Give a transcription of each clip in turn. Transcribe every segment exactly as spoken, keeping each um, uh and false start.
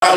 Ko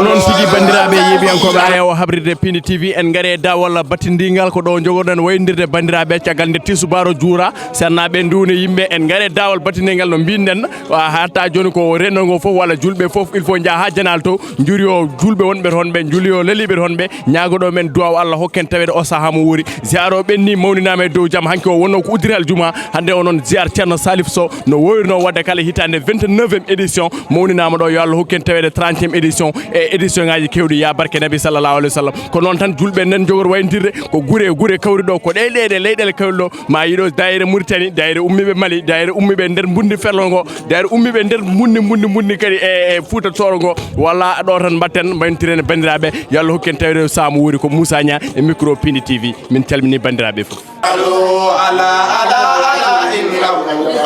noon tigi, banndiraaɓe yeeɓiyankooɓe, haa o habrirde Pindi T V, en ngari e daawal battindiingal. Ko ɗo njogoɗen wayndirde, banndiraaɓe, caggal nde tisubaaro juura, sennaaɓe nduune yimɓe, en ngari e daawal battindiingal no mbiɗen. Wa hatta jooni ko renndo ngo fof walla julɓe fof, il faut njaha haa Janaale to, njuri o julɓe wonɓe toon ɓe, njuli o leliiɓe toon ɓe, ñaagoɗo men duwaaw Allah hokken taweede o sahaa mo wuuri. Ziyaara o ɓenni, mawninaama e dow jam. Hanki o wonno ko udditi aljuma. Hannde o noon ziyaar Ceerno Salif Sow no woowirnoo waɗde kala hitaande vingt-neuvième édition mawninaama ɗo. Yo Allah hokku en taweede trentième édition e édition ngaaji keewɗi. Ya barke Nabi sallallahu alayhi wa sallam. Ko noon tan julɓe nen njogori wayndirde ko gure e gure kawri ɗo, ko ɗe leyɗe, leyɗele kawri ɗo. Ma yiɗo daayira Mauritanie, daayira ummiiɓe Mali, daayira ummiiɓe nder mbundi ferlo ngo, daayira ummiiɓe nder mbundi, mbundi, mbundi kadi e, e Fuuta Tooro ngo. Walla ɗo tan mbatten, mbayntiren e banndiraaɓe. Yo Allah hokku en taweede sahaa mo wuuri. Ko Moussa Niang e micro Pindi T V. Min calmini banndiraaɓe fof. Ala, ala, ala, innahu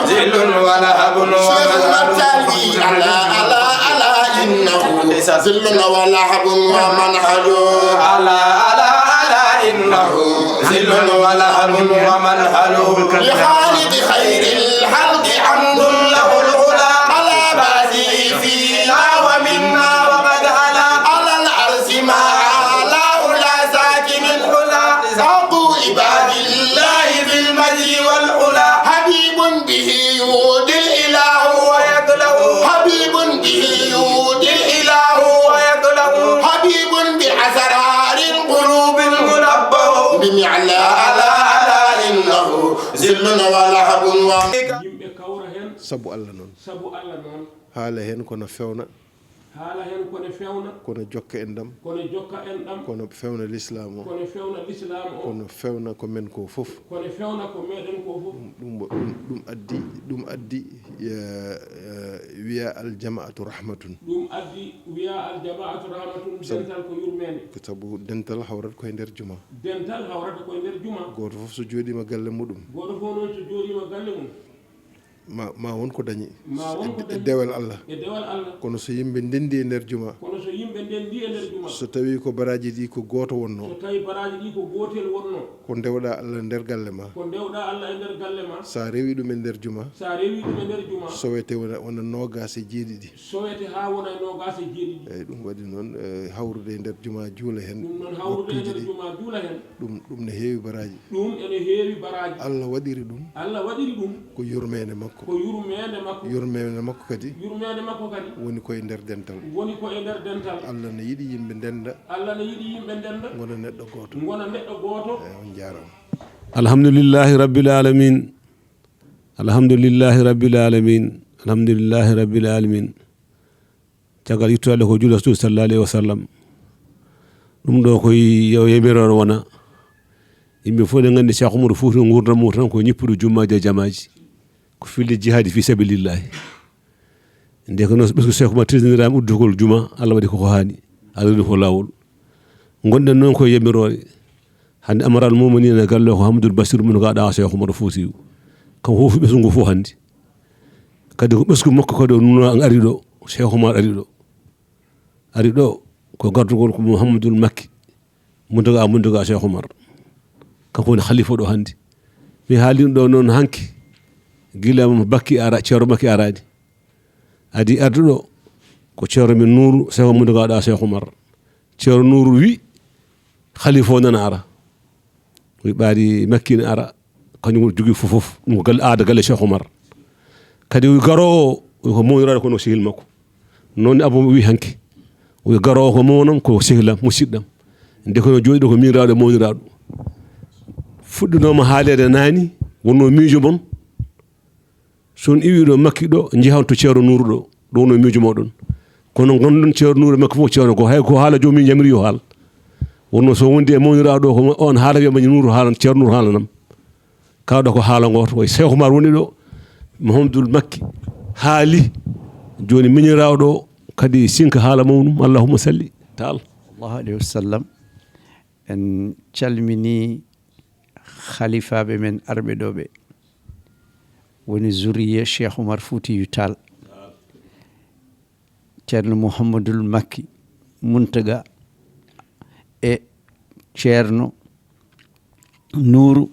zillun wa lahabun wa manhalu. Ala, ala, ala, innahu zillun wa lahabun wa manhalu. Ala, ala, ala, innahu zillun wa lahabun wa manhalu. Li khaliqi khairil khalqi hamdun lahul ula. Ala bazi fina wa minna wa qad hala. Ala al arsi ma ala ula sakinil ula. Haqu ibadillahi bil majdi wal ula. Habibun به يودي الإله ويطلع. حبيب به يودي الإله ويطلع. حبيب بأسرار القلوب المنبه. بمعلى ألا ألا إنه ذل ولهب و- Yimɓe kawra heen. Sabu Allah noon. Sabu Allah noon. Haala heen kono fewna. Haala heen kono fewna. Kono jokka enɗam. Kono jokka enɗam. Kono fewna lislaam o. Kono fewna lislaam o. Kono fewna ko men ko fof. Kono fewna ko meɗen ko fof. Ɗum, ɗum, ɗum addi, ɗum addi, eh, eh, wiya al jamaatu rahmatun. Ɗum addi wiya al jamaatu rahmatun, sabu dental ko yurmeende. Ko sabu dental hawrat koye nder juma. Dental hawrata koye nder juma. Gooto fof so jooɗiima galle muɗum. Gooto fof noon so jooɗiima galle mum. Ma, ma won ko dañi. Ma won ko dañi. E dewal Allah. E dewal Allah. Kono so yimɓe ndenndi e nder juma. Kono so yimɓe ndenndi e nder juma. So tawi ko baraaji ɗi ko gooto wonno. So tawi baraaji ɗi ko gootel wonno. Ko ndewɗa Allah nder galle ma. Ko ndewɗa Allah e nder galle ma. Sa rewi ɗum e nder juma. Sa rewi ɗum e nder juma. Sowete wona, wona noogaas e jeeɗiɗi. Sowete haa wona e noogaas e jeeɗiɗi. Eyyi, ɗum waɗi noon, eh, hawrude e nder juma juula heen. Ɗum noon hawrude e nder juma juula heen. Ɗum, ɗum ne heewi baraaji. Ɗum ene heewi baraaji. Allah waɗiri ɗum. Allah waɗiri ɗum. Ko yurmeende makko. Ko yurmeende makko. Yurmeende makko kadi. Yurmeende makko kadi. Woni ko e nder dental. Woni ko e nder dental. Allah ne yiɗi yimɓe ndennda. Allah ne yiɗi yimɓe ndennda. Ngona neɗɗo gooto. Ngona neɗɗo gooto. Eyyi, on njaaraama. Alhamdulillahi rabbil alamin. Alhamdulillahi rabbil alamin. Alhamdulillahi rabbil alamin. Caggal yettude Allah ko juula Rasuul sallallahu alayhi wa sallam. Ɗum ɗo ko yo yamirore wona. Yimɓe fof ne nganndi Cheikh Oumar Fouti nguurndam mum tan ko ñippude jummaaji e jamaaji. Ko fillitde jihaadi fi sabilillahi. Nde ko noon ɓesngu Cheikh Oumar teddiniraama uddugol juma, Allah waɗi koko haani. Allah waɗi ko laawol. Ngonɗen noon ko yamirore. Hannde Amirul Mu'minin e galle o ko Hammadul Basiir mum gaaɗa Cheikh Oumar Foutiyou. Kanko hoofi ɓesngu ngu fof hannde. Kadi ko ɓesngu makko kadi o nuna ari ɗo, Cheikh Oumar ari ɗo. Ari ɗo ko gardugol ko Mouhamadul Makki, Mountaga, Mountaga Cheikh Oumar. Kanko woni khalifa ɗo hannde. Mi haalino ɗo noon hanki, gila mo Bakki ara, Ceerno Makki araani. Adi arduɗo ko Ceerno men Nuuru, Seeko Mum Gaaɗa Seeko Umar. Ceerno Nuuru wi, khalifa o nana ara. Wi ɓaadi Makki ne ara, kañum woni jogii fof fof. Ɗum ko galle, aada galle Seeko Umar. Kadi wi garoowo o, wi ko mawniraaɗo kono sehil makko. Noon ne Abou wi hanki. Wi garoowo ko mawnam, ko sehilam, musiɗɗam. Nde kono jooɗiɗo ko miñiraaɗo e mawniraaɗo. Fuɗɗinooma haaleede naani, wonno miijo mon. So on iwii ɗo Makki ɗo, njehan to Ceerno Nuuru ɗo, ɗo wonno miijo mooɗon. Kono ngonɗon Ceerno Nuuru e Makki fof Ceerno ko hay ko haala joom min yamiri yo haal. Wonno so wondi e mawniraaɗo ko on haala wiyama Nuuru haalan, Ceerno Nuuru haalanam. Kala ɗo ko haala gooto, ko Seeko Umar woni ɗo, Mouhamadoul Makki haali. Jooni miñiraaɗo o kadi sinka haala mawnum. Allahumma salli taala. Allahu alayhi wa sallam. En calmini khalifaaɓe men arɓe ɗo ɓe. Woni zuriya Cheikh Oumar Foutiyou Tall. Ceerno Mouhamadoul Makki Mountaga e Ceerno Nuuru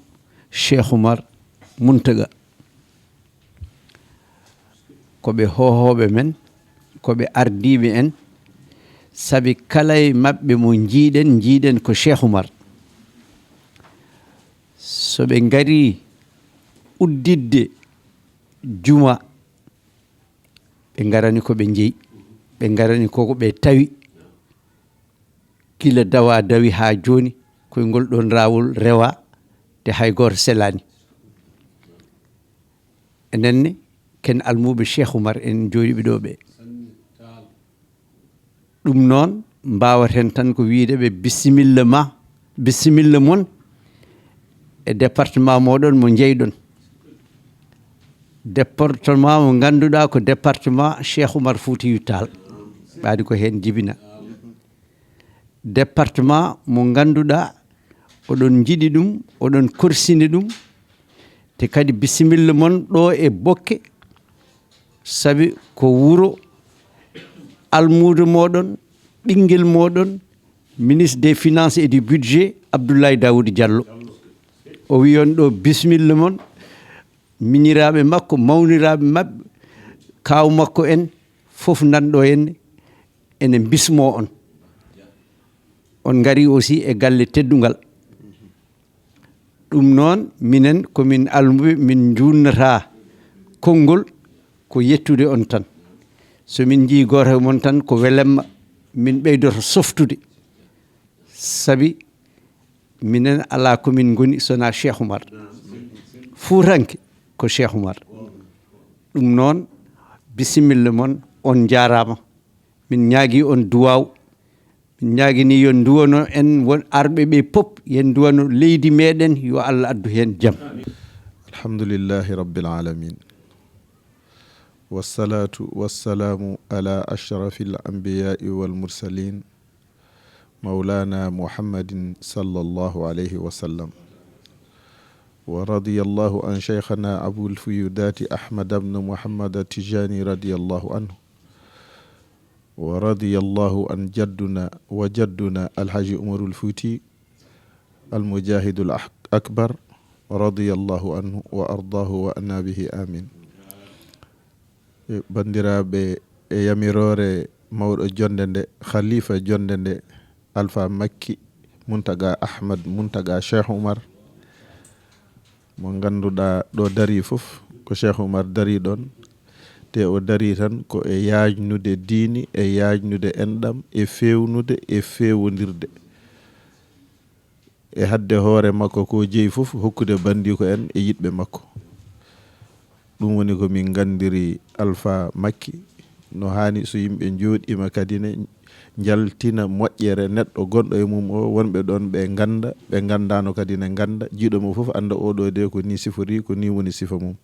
Cheikh Oumar Mountaga. ko ɓe hohooɓe men, ko ɓe ardiiɓe en, sabi kala e maɓɓe mo njiiɗen, njiiɗen ko Cheikh Oumar. So ɓe ngarii udditde juma, ɓe ngarani ko ɓe njeyi, ɓe ngarani koko ɓe tawi, gila dawa dawi haa jooni, koye ngol ɗon raawol rewa, te hay gooto selaani. Enen ne, ken almuuɓe Cheikh Oumar en jooɗiiɓe ɗo ɓe. Ɗum noon, mbaawaten tan ko wiyde ɓe bisimilla ma, bisimilla mon e département moɗon mo njeyɗon. Département mo ngannduɗaa ko département Cheikh Oumar Foutiyou Tall. Ɓaadi ko heen jibina. Département mo ngannduɗaa oɗon njiɗi ɗum, oɗon korsini ɗum. Te kadi bisimilla mon ɗo e Bokke, sabi ko wuro almuudo moɗon, ɓinngel moɗon, ministre des finances et du budget, Abdoulaye Daoud Diallo. O wi on ɗo bisimilla mon, miñiraaɓe makko, mawniraaɓe maɓɓe, kaaw makko en, fof nan ɗo henne, ene bismo on. On ngari aussi e galle teddungal. Ɗum noon, minen ko min almuɓe, min njunnata konngol, ko yettude on tan. So min njii gooto e mon tan ko welemma, min ɓeydoto softude. Sabi minen alaa ko min ngoni so na Cheikh Oumar. Fuutanke ko Cheikh Oumar. Ɗum noon, bisimilla mon, on njaaraama. Min ñaagi on duwaaw. Min ñaagini yo nduwano en won arɓe ɓe pop, yen nduwano leydi meɗen, yo Allah addu heen jam. الحمد لله رب العالمين. والصلاة والسلام على أشرف الأنبياء والمرسلين مولانا محمد صلى الله عليه وسلم. ورضي الله عن شيخنا أبو الفيودات أحمد بن محمد التجاني رضي الله عنه. ورضي الله عن جدنا وجدنا الحاج عمر الفوتي المجاهد الأكبر رضي الله عنه وأرضاه وعنا به آمين. E, banndiraaɓe, e yamiroore mawɗo jonnde nde, khalifa jonnde nde, Alpha Makki Muntaga Ahmad Muntaga Cheikh Oumar, mo ngannduɗaa ɗo darii fof ko Cheikh Oumar darii ɗon, te o darii tan ko e yaajnude diini, e yaajnude enɗam, e feewnude, e feewondirde. E hadde hoore makko ko jeyi fof hokkude banndiiko en e yiɗɓe makko. Ɗum woni ko min nganndiri Alpha Makki. No haani so yimɓe njooɗiima kadi ne njaltina moƴƴere neɗɗo gonɗo e mum o, wonɓe ɗoon ɓe ngannda, ɓe nganndaano kadi ne ngannda, jiiɗo mo fof annda oɗo de ko ni sifori, ko ni woni sifa mum.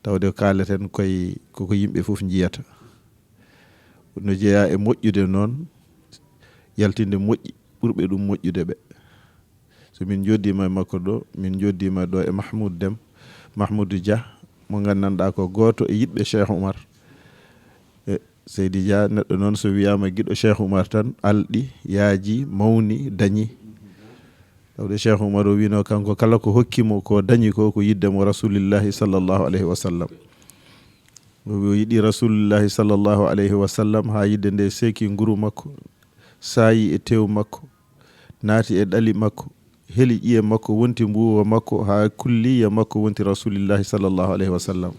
Tawde kaaleten koye koko yimɓe fof njiyata. No jeyaa e moƴƴude noon, yaltinde moƴƴi ɓurɓe ɗum moƴƴude ɓe. So min njooɗiima e makko ɗo, min njooɗiima ɗo e Mahmoud Dem, Mahmoudou Dia, mo nganndanɗaa ko gooto e yiɗɓe Cheikh Oumar. E Seydi Dia, neɗɗo noon so wiyaama giɗo Cheikh Oumar tan, alɗi, yaaji, mawni, dañi. Tawde Cheikh Oumar o wiino kanko kala ko hokki mo ko dañi ko, ko yidde mo Rasulillahi sallallahu alayhi wa sallam. O wi o yiɗi Rasulillahi sallallahu alayhi wa sallam haa yidde nde seeki nguru makko, saayi e tew makko, naati e ɗali makko, heli ƴiye makko, wonti mbuuwa makko, haa kulliya makko wonti Rasulillahi sallallahu alayhi wa sallam.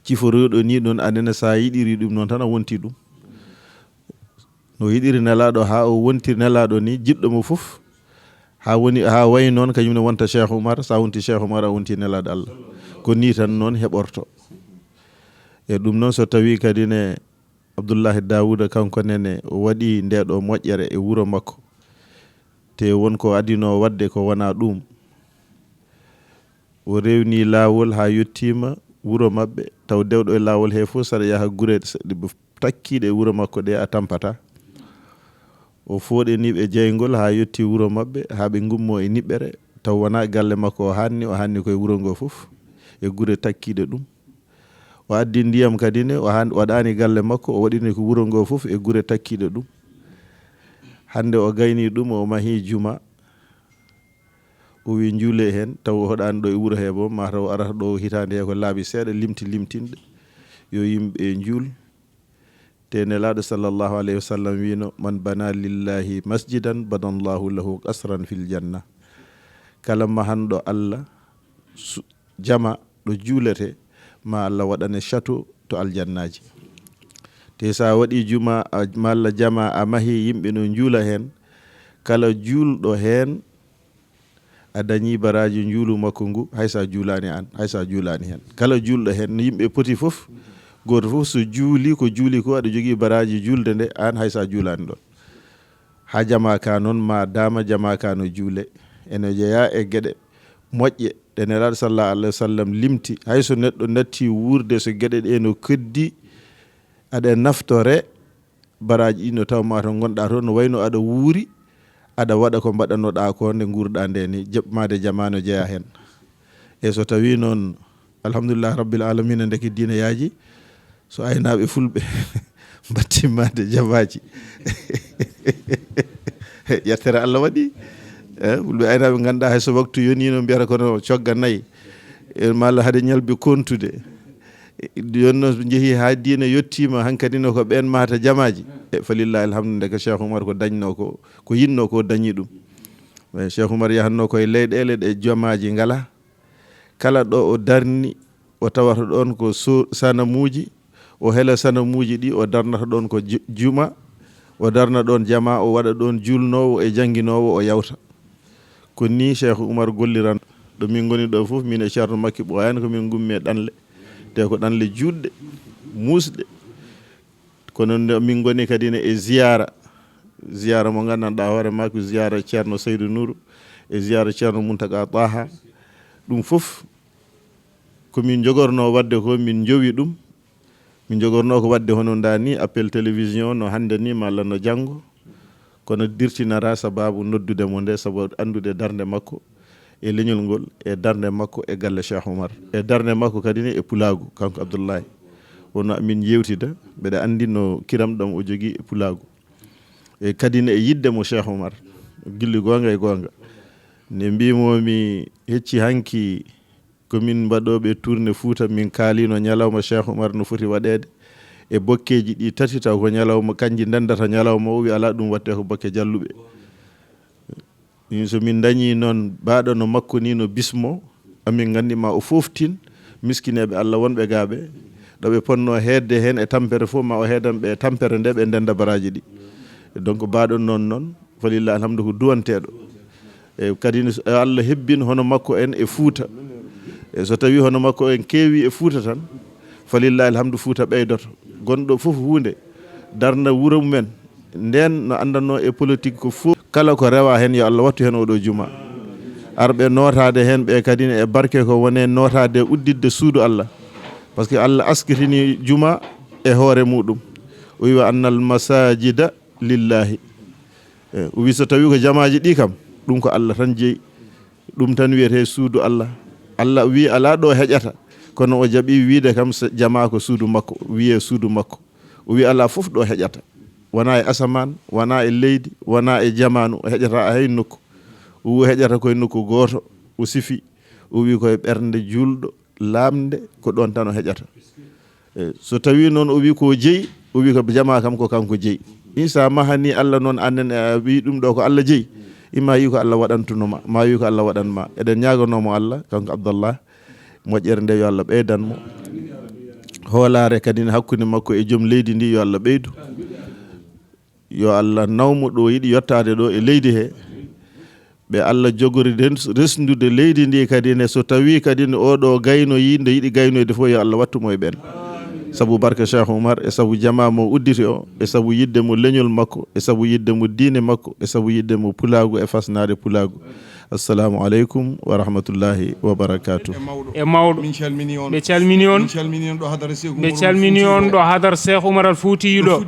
Ciforooɗo ni ɗon, anene so a yiɗiri ɗum noon tan a wonti ɗum. No yiɗiri Nelaaɗo haa o wonti Nelaaɗo ni, jiɗɗo mo fof, haa woni, haa wayi noon kañum ne wonta Cheikh Oumar, so a wonti Cheikh Oumar, a wonti Nelaaɗo Allah. Ko ni tan noon heɓorto. E ɗum noon, so tawii kadi ne Abdullahi Daawuda kanko nene o waɗi nde ɗo moƴƴere e wuro makko, te won ko adinoo waɗde ko wonaa ɗum. O rewni laawol haa yettiima wuro maɓɓe, taw dewɗo e laawol he fof, saɗa yaha gure s-, ɗe b-, takkiiɗe e wuro makko ɗe a tampataa. O fooɗani ɓe jeyngol haa yetti wuro maɓɓe, haa ɓe ngummoo e niɓɓere, taw wonaa galle makko o haanni, o haanni koye wuro ngoo fof, e gure takkiiɗe ɗum. O addi ndiyam kadi ne, o haan-, waɗaani galle makko, o waɗini ko wuro ngoo fof e gure takkiiɗe ɗum. Hannde o gayni ɗum, o mahi juma. O wi njuule heen, taw o hoɗaani ɗo e wuro hee boom, maa taw o arata ɗo hitaande hee ko laabi seeɗa, limti limtinɗe. yo yimɓe njuul. Te Nelaaɗo sallallahu alayhi wa sallam wiino, "Man bana lillahi masjidan, banallahu lahu qasran fil janna." Kala mahanɗo Allah su-, jama ɗo juulete, ma Allah waɗane château to aljannaaji. Te sa waɗi juma, a, malla jama a mahi, yimɓe no njuula heen, kala juulɗo heen, a dañi baraaji njuulu makko ngu, hay sa juulaani aan, hay sa juulaani heen. Kala juulɗo heen, no yimɓe poti fof, gooto fof so juuli ko juuli ko, aɗa jogii baraaji juulde nde, aan hay sa juulaani ɗoon. Haa jama ka noon, ma dama jama ka no juule. Ene jeyaa e geɗe moƴƴe ɗe Nelaaɗo sallallahu alayhi wa sallam limti. Hay so neɗɗo natti wuurde, so geɗe ɗe no keddi, aɗa naftore baraaji ɗi no taw ma to ngonɗa toon, no wayno aɗa wuuri, aɗa waɗa ko mbaɗanoɗa ko nde nguurɗa nde ni, jaɓ-, maade jama no jeyaa heen. E so tawi noon, alhamdulillah rabbil alamina, ndeke diine yaaji, so aynaaɓe fulɓe mbattimmaade jamaaji, ƴettere Allah waɗi. Eh, fulɓe aynaaɓe ngannduɗaa hay so waktu yoniino, mbiyata kono cogga nayi, e malla hade ñalbi kontude. Jooni noon, so njehii haa diine yettiima, hankadi no ko ɓeen mahata jamaaji. E, falillahi alhamdu, ndeke Cheikh Oumar ko dañnoo ko, ko yiɗnoo ko, dañi ɗum. E, Cheikh Oumar yahatnoo ko e leyɗeele ɗe jamaaji ngalaa. Kala ɗo o darni, o tawata ɗoon ko so-, sanamuuji, o hela sanamuuji ɗi, o darnata ɗoon ko ju-, juma, o darna ɗoon jama, o waɗa ɗoon juulnoowo e jannginoowo, o yawta. Ko nii Cheikh Oumar golliran. Ɗo min ngoni ɗo fof, min e Ceerno Makki Ɓooyaani, ko min ngummi e ɗanle. Te ko ɗanle juutɗe, muusɗe. Kono nde min ngoni kadi ne e ziyaara, ziyaara mo nganndanɗaa hoore maa ko ziyaara Ceerno Saydu Nuuru e ziyaara Ceerno Muntaga Taha. Ɗum fof ko min njogornoo waɗde ko, min njowi ɗum. Min njogornoo ko waɗde hono ndaa ni appel télévision, no hannde ni malla no janngo. Kono dirtinara sababu noddude mo nde, sabu anndude darnde makko e leñol ngol, e darnde makko e galle Cheikh Oumar, e darnde makko kadi ne e pulaagu, kanko Abdoulaye. Wonno min njeewtida, mbeɗa anndi no kiram ɗam o jogii e pulaagu. E kadi ne e yiɗde mo Cheikh Oumar, gilli goonga e goonga. Nde mbimo mi hecci hanki ko min mbaɗooɓe tournée Fuuta, min kaalino ñalawma Cheikh Oumar no foti waɗeede e bokkeeji ɗi tati, taw ko ñalawma, kanji ndendata ñalawma o, wi alaa, ɗum watte ko bokke jalluɓe. Min, so min dañi noon baaɗo no makko ni no bismo, amin nganndi ma o fooftin miskineeɓe Allah wonɓe gaaɓe, ɗo ɓe ponnoo heedde heen e tampere fof, ma o heedan ɓe e tampere nde ɓe ndenda baraaji ɗi. Donc, baaɗo noon, noon, falillahi alhamdu, ko duwanteeɗo. E kadi ne, so Allah hebbin hono makko en e Fuuta. E so tawi hono makko en keewi e Fuuta tan, falillahi alhamdu, Fuuta ɓeydoto. Gonɗo fof huunde, darna wuro mumen. Ndeen no anndanno e politique ko fof. Kala ko rewa heen, yo Allah wattu heen oɗo juma. Arɓe nootaade heen ɓe kadi ne e barke ko wone nootaade udditde suudu Allah. Parce que Allah askitini juma e hoore muɗum. O wi, "Wa annal masajida lillahi." E, o wi, so tawi ko jamaaji ɗi kam, ɗum ko Allah tan jeyi. Ɗum tan wiyetee suudu Allah. Allah wi alaa ɗo heƴata, kono o jaɓi wiide kam, so jamaa ko suudu makko, wiyee suudu makko. O wi alaa fof ɗo heƴata. Wonaa e asamaan, wonaa e leydi, wonaa e jamaanu, o heƴata hay nokku. O heƴata koye nokku gooto, o sifi. O wi koye ɓernde juulɗo, laamnde, ko ɗoon tan o heƴata. E, so tawi noon o wi ko jeyi, o wi ko jamaa kam ko kanko jeyi. Isa mahani Allah noon, annen a wi ɗum ɗo ko Allah jeyi. Ima yi ko Allah waɗantuno ma, ma wi ko Allah waɗan ma. Eɗen ñaaganoo mo Allah, kanko Abdallah, moƴƴere nde yo Allah ɓeydan mo. Hoolaare kadi ne hakkunde makko e joom leydi ndi yo Allah ɓeydu. Yo Allah naw mo ɗo yiɗi yottaade ɗo e leydi he. Ɓe Allah jogori ren-, resndude leydi ndi kadi ne, so tawi kadi ne oɗo gaynoyi nde yiɗi gaynoyde fof, yo Allah wattu mo e ɓen. Sabu barke Cheikh Oumar, e sabu jamaa mo udditi o, e sabu yidde mo leñol makko, e sabu yidde mo diine makko, e sabu yidde mo pulaagu e fasnaade pulaagu. Assalamu aleykum wa rahmatullahi wa barakatuh. E mawɗo. Min calmini on. Ɓe calmini on. Min calmini on ɗo hadara Seeku Ɓe Umaru calmini on Fuutiyu ɗo. Ɗo hadara Cheikh Oumar Al Fuutiyu ɗo.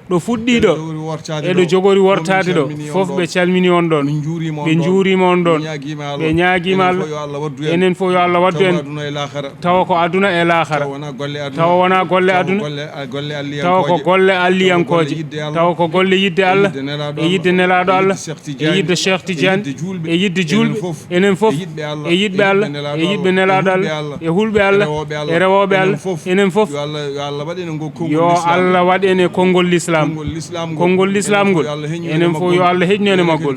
Ɗo fuɗɗi ɗo. Ɗo jogori wortaade Eɗo ɗo. Jogori Fof wortaade min ɗo. Calmini on Fof ɗon. Ɓe calmini on ɗon. Min njuuriima on Ɓe ɗon. Ñaagiima Allah. Ɓe ñaagiima Enen Allah. Fof yo Allah waddu en. Enen fof yo Allah waddu Tawa en. Aduna e laakhara. Tawa ko aduna e laakhara. Tawa wonaa golle aduna. Tawa wonaa golle Tawa aduna. Golle, a, golle Tawa ko alliyankooje. Golle yidde Allah. Tawa ko golle yidde E Allah. Yidde Nelaaɗo E Allah. Yidde Nelaaɗo E Allah. Yidde Cheikh E Tidiane. Yidde Cheikh Tidiane. E yidde juulɓe. E yidde Julɓe, enen fof, e yiɗɓe Allah, e yiɗɓe Nelaaɗo Allah, e hulɓe Allah, e rewooɓe Allah, enen fof, yo Allah waɗ en e konngol Lislaam. Yo Allah waɗ en e konngol Lislaam. Konngol Lislaam ngol, enen fof yo Allah heƴnu en e maggol.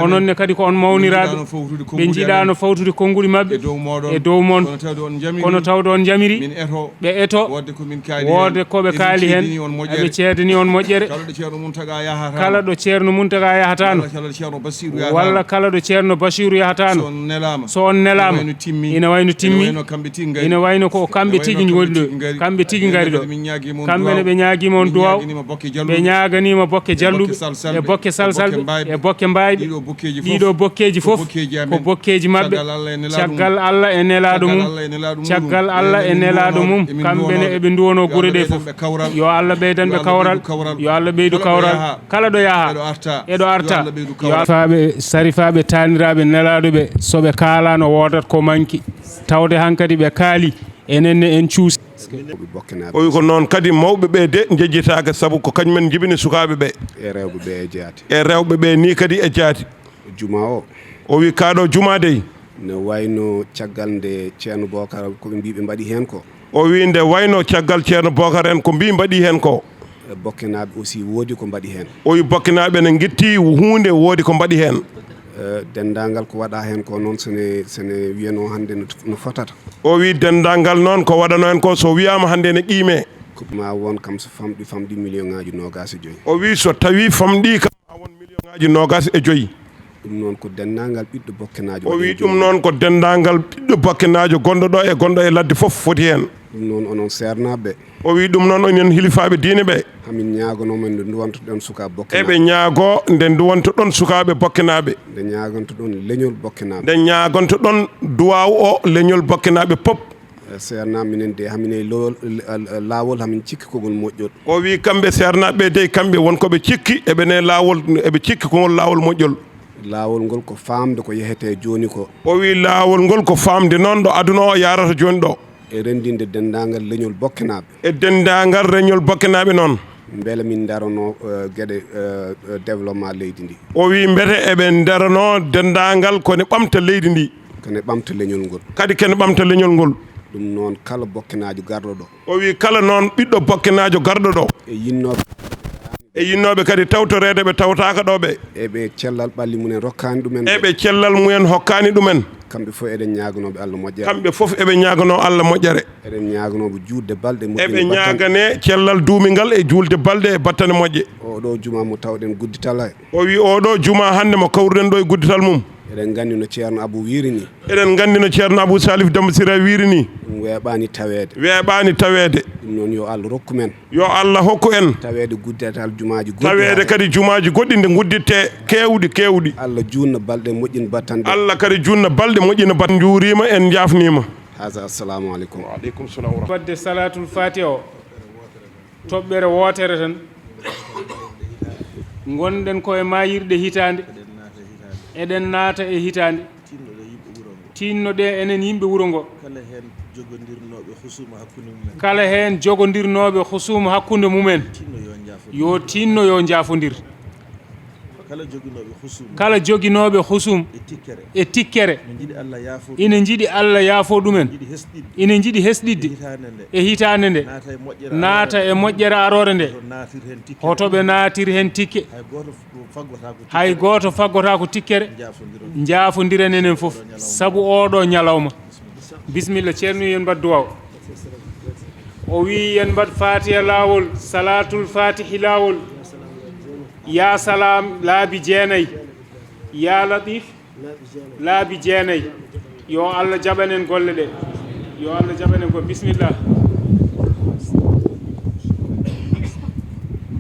Onon ne kadi ko on mawniraaɓe, ɓe njiɗaano fawtude konnguɗi maɓɓe e dow mon. Kono tawde on njamiri, ɓe eto, woodde ko ɓe kaali heen, aɓe ceedani on moƴƴere. Kala ɗo Ceerno Muntaga yahataano, walla kala ɗo Ceerno Basiiru yahataano, so on nelaama, ina wayno timmi, ina wayno ko kamɓe tigi ngoni ɗo, kamɓe tigi ngari ɗo. Kamɓe ne ɓe ñaagiima on duwaaw, ɓe ñaaganiima bokke jalluɓe, e bokke salsalɓe, e bokke mbaayɓe. Ɗiɗo bokkeeji fof ko bokkeeji maɓɓe. Caggal Allah e Nelaaɗo mum, caggal Allah e Nelaaɗo mum, kamɓe ne eɓe nduwonoo gure ɗe fof. Yo Allah ɓeydan ɓe kawral, yo Allah ɓeydu kawral. Kala ɗo yaha, eɗo arta. Yo Allah ɓeydu kawral. Sarifaaɓe, sarifaaɓe, taaniraaɓe Nelaaɗo ɓe, so ɓe kaalaano woodat ko manki. Tawde hankadi ɓe kaali, enen ne en cuusi. O wi ko noon kadi mawɓe ɓe de njejjitaaka, sabu ko kañumen njibini sukaaɓe ɓe. E rewɓe ɓe e jaati. E rewɓe ɓe ni kadi e jaati. Juma o. O wi kaa ɗo juma dey. Ne wayno caggal nde Ceerno Bokar ko ɓe mbi ɓe mbaɗi heen ko. O wi nde wayno caggal Ceerno Bokar en ko mbi mbaɗi heen ko. E bokkenaaɓe aussi woodi ko mbaɗi heen. O wi bokkenaaɓe ne ngitti huunde woodi ko mbaɗi heen. Eh, denndaangal ko waɗa heen ko noon, sene, sene wiyanoo hannde no, no fotata. O wi denndaangal noon ko waɗanoo heen ko so wiyaama hannde ne qiime. Ko ma won kam so famɗi, famɗi million ŋaaji noogaas e joyi. O wi so tawi famɗi kam ma won million ŋaaji noogaas e joyi. Ɗum noon ko denndaangal ɓiɗɗo bokkenaajo. O wi ɗum noon ko denndaangal ɓiɗɗo bokkenaajo gonɗo ɗo e gonɗo e ladde fof foti heen. Ɗum noon onon seernaaɓe. O wi ɗum noon onon hilifaaɓe diine ɓe. Hamin ñaagonoo men nde nduwantoɗon sukaaɓe bokkenaaɓe. Eɓe ñaago nde nduwantoɗon sukaaɓe bokkenaaɓe. Nde ñaagontoɗon leñol bokkenaaɓe. Nde ñaagontoɗon duwaaw o leñol bokkenaaɓe pop. Eh, seernaaɓe minen de, hamin e lowol, eh, eh, laawol, hamin cikki ko ngol moƴƴol. O wi kamɓe seernaaɓe de, kamɓe won ko ɓe cikki, eɓe ne laawol, eɓe cikki ko ngol laawol moƴƴol. Laawol ngol ko faamde ko yehetee jooni ko. O wi laawol ngol ko faamde noon ɗo aduna o yaarata jooni ɗo. E renndinde denndaangal leñol bokkenaaɓe. E denndaangal leñol bokkenaaɓe noon. Mbele min ndarono, eh, geɗe, eh, eh, développement leydi ndi. O wi mbete eɓe ndarono denndaangal ko ne ɓamta leydi ndi. Ko ne ɓamta leñol ngol. Kadi ko ne ɓamta leñol ngol. Ɗum noon kala bokkenaajo garɗo ɗo. O wi kala noon ɓiɗɗo bokkenaajo garɗo ɗo. E yinnooɓe. E yinnooɓe kadi tawtoreede ɓe tawtaaka ɗo ɓe. Eɓe cellal ɓalli mumen rokkaani ɗumen. Eɓe cellal mumen hokkaani ɗumen. Kamɓe fof eɗen ñaaganooɓe Allah moƴƴere. Kamɓe fof eɓe ñaaganoo Allah moƴƴere. Eɗen ñaaganooɓe juutde balɗe moƴƴe. Eɓe ñaagane cellal duumingal e juulde balɗe e battane moƴƴe. Oɗo juma mo tawɗen guddital he. O wi oɗo juma hannde mo kawruɗen ɗo e guddital mum. Eɗen nganndi no Ceerno Abou wiiri ni. Eɗen nganndi no Ceerno Abou Salif Demba Sira wiiri ni. Ɗum weeɓaani taweede. Weeɓaani taweede. Ɗum noon yo Allah rokku men. Yo Allah hokku en. Taweede guddital jumaaji goɗɗi. Taweede kadi jumaaji goɗɗi nde gudditte keewɗi, keewɗi. Allah juutna balɗe moƴƴin battanɗe. Allah kadi juutna balɗe moƴƴina bat-, njuuriima en njaafniima. Haza, assalamu aleykum. Wa aleykum salam wa rahmatullahi. Waɗde salaatul faatiha o. Toɓɓere wootere tan. Ngonɗen ko e maayirɗe hitaande. Eɗen naata e hitaande. Tinnoɗen enen yimɓe wuro ngo. Kala heen jogondirnooɓe husuuma hakkunde mumen. Kala heen jogondirnooɓe husuuma hakkunde mumen. Tinno yo njaafodir. Yo tinno yo njaafondir. Kala joginooɓe husum. Kala joginooɓe husum. E tikkere. E tikkere. Ina njiɗi Allah yaafo. Ina njiɗi Allah yaafo ɗumen. Ina njiɗi hesɗitde. Ina njiɗi hesɗitde. E hitaande nde. E hitaande nde. Naata e moƴƴere. Naata e moƴƴere aroore nde. Hoto naatir heen tikkere. Hoto ɓe naatir heen tikke. Hay gooto f-, faggotaako tikkere. Hay gooto faggotaako tikkere. Njaafondiron. Njaafondiren enen fof. Sabu oɗo ñalawma. Bisimilla, Ceerno, yen mbaɗ duwaaw. O wii yen mbaɗ Faatiha laawol, Salaatul Faatihi laawol. Yaa Salaam laabi jeenay. Yaa Latiif laabi jeenay. Yo Allah jaɓan en golle ɗe. Yo Allah jaɓan en golle. Bisimilla.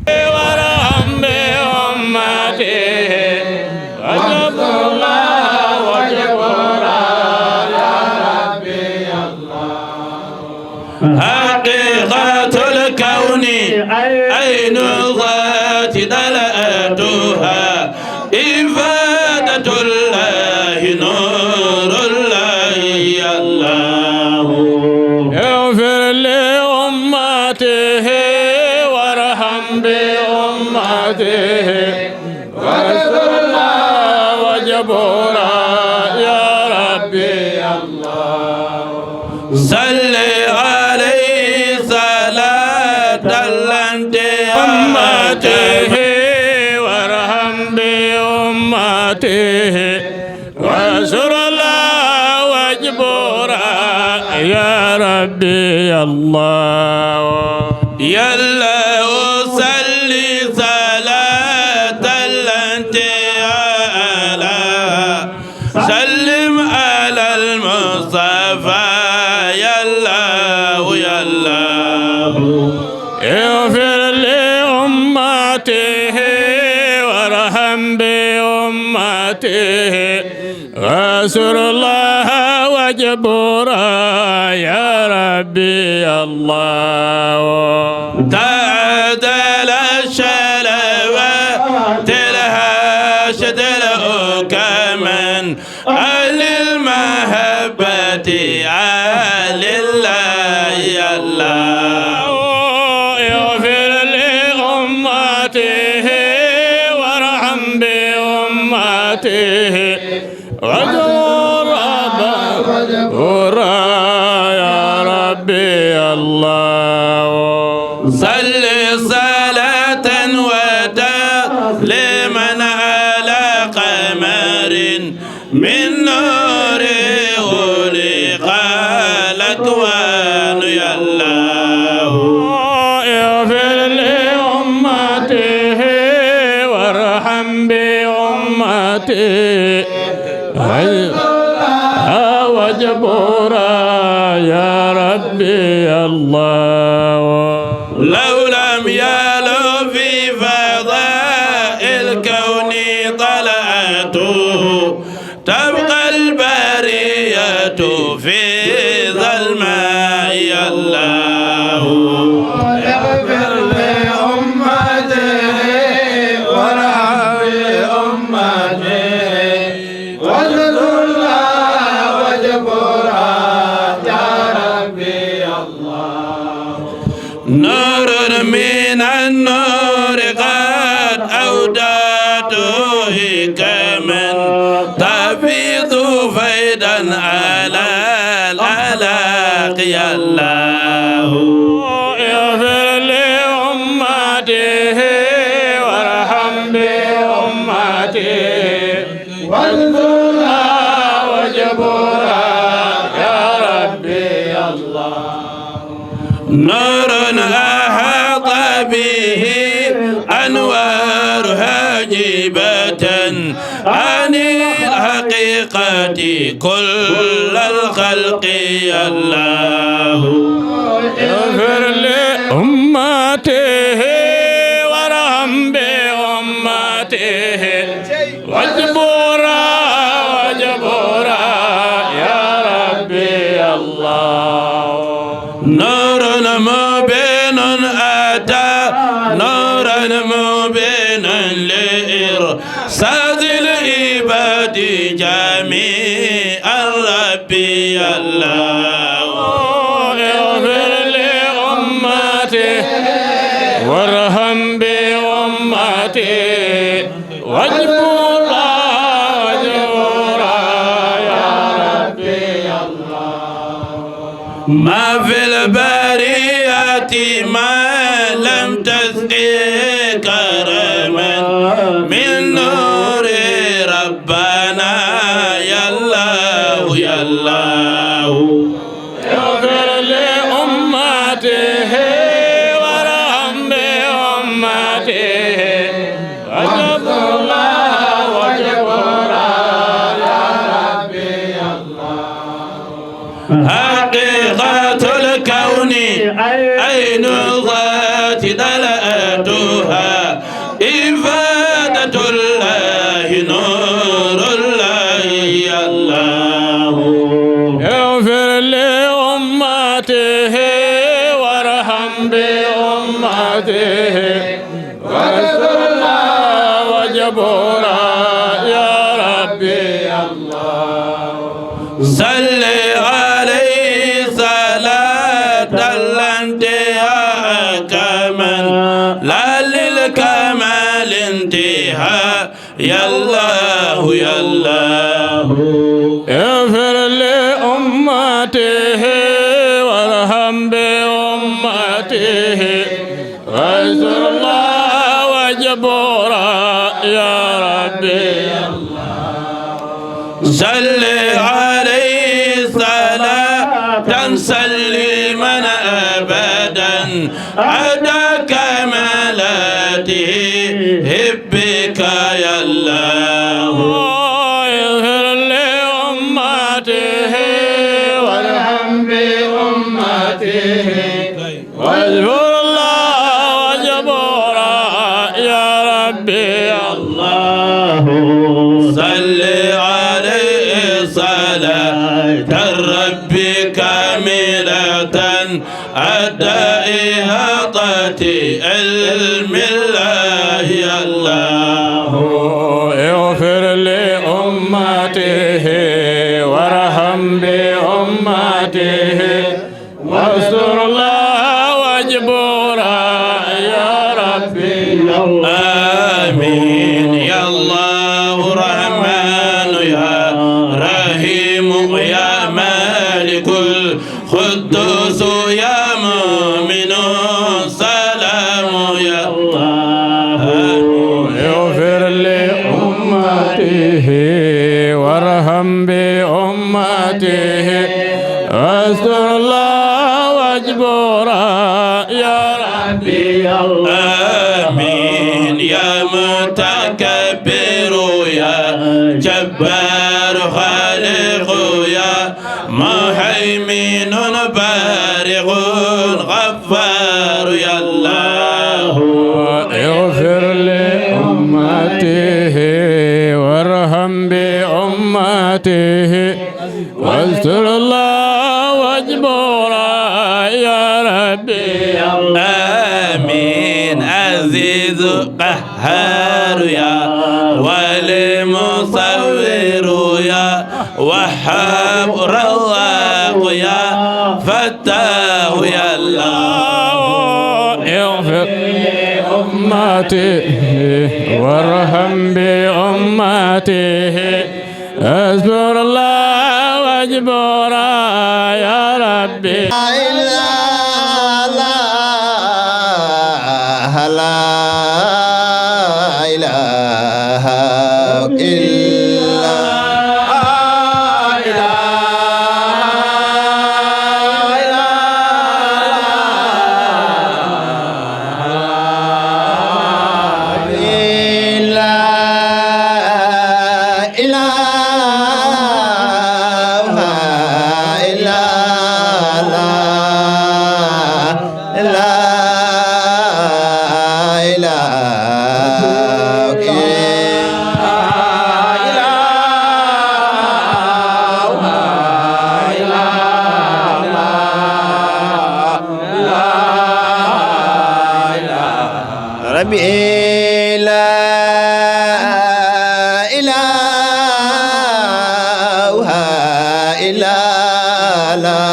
Warhambe ummati, wajabullah, wajabullah, ya Rabbi, ya Allah. حقيقة الكون عين الذات طلعتها إفادة الله نور الله يا الله. اغفر لأمته وارحم بأمته وانصرنا وجبورا. وارحم بأمته. وانصر الله واجبرا يا ربي يا الله. يا الله صل صلاة التي على سلم على المصطفى يا الله يا الله. اغفر لأمته وارحم بأمته. وانصر الله واجبرا يا ربي يا الله. تعدل الشلوات الهاشد الأكمن أهل المحبة أهل الله يا الله. اغفر لأمته وارحم بأمته. واجبرا يا ربي يا الله. صل صلاة وتسليما على قمر من نور خلق الأكوان يا الله. اغفر لأمته وارحم بأمته. واجبرا يا ربي يا الله. لو لم يلو في فضاء الكون طلعته تبقى البرية في ظلماء يا الله. اغفر لأمته وارحم بأمته. واجبرا واجبرا يا ربي يا الله. نور من النور قد أودته حكما تفيض فيضا على الأخلاق يا الله. اغفر لأمته وارحم بأمته. وانصرها واجبرها يا ربي يا الله. نور أحاط به أنوار حاجبة عن الحقيقة كل الخلق يا الله. اغفر لأمته وارحم بأمته. واجبرا واجبرا يا ربي يا الله. نور مبين أتى نورا مبينا لإرشاد العباد جميعا ربي يا الله. اغفر لأمته وارحم بأمته. واجبرا واجبرا يا ربي يا الله. ما في البرية ما لم تسقه كرما من نور ربنا يا الله يا الله. اغفر لأمته وارحم بأمته. واجبرا واجبرا يا ربي يا الله. حقيقة الكون عين الذات طلعتها إفادة الله نور الله يا الله. اغفر لأمته وارحم بأمته. واجبرا واجبرا يا ربي يا الله. صل عليه صلاة الانتهاء كمن لا للكمال انتهاء يا الله يا الله. اغفر لأمته وارحم بأمته. واجبرا بورا يا ربي. صل عليه صلاة سليما أبدا عدا كمالاته بك يا الله. اغفر لأمته وارحم بأمته. واذكر الله واجبرا يا ربي الله. صل عليه صلاة ربي كاملة أدى إحاطة علم الله الله. اغفر لأمته وارحم بأمته. واستر الله واجبرا يا ربي. آمين. يا الله رحمن يا رحيم يا مالك القدوس يا مؤمن سلام يا الله. اغفر لأمته وارحم بأمته. استر الله واجبرا يا ربي الله. آمين. يا متكبر يا جبار خالق يا مهيمن بارئ غفار يا الله. اغفر لأمته وارحم بأمته. واستر الله واجبرا يا ربي. آمين. عزيز قهار يا ولي مصور يا وهاب رزاق يا فتاح يا الله. اغفر لأمته وارحم بأمته. استر الله واجبرا يا ربي. لا إله، لا إله إلا، لا إله إلا، لا إله إلا الله. لا إله إلا، لا إله إلا الله. لا إله ربي لا إله إلا لا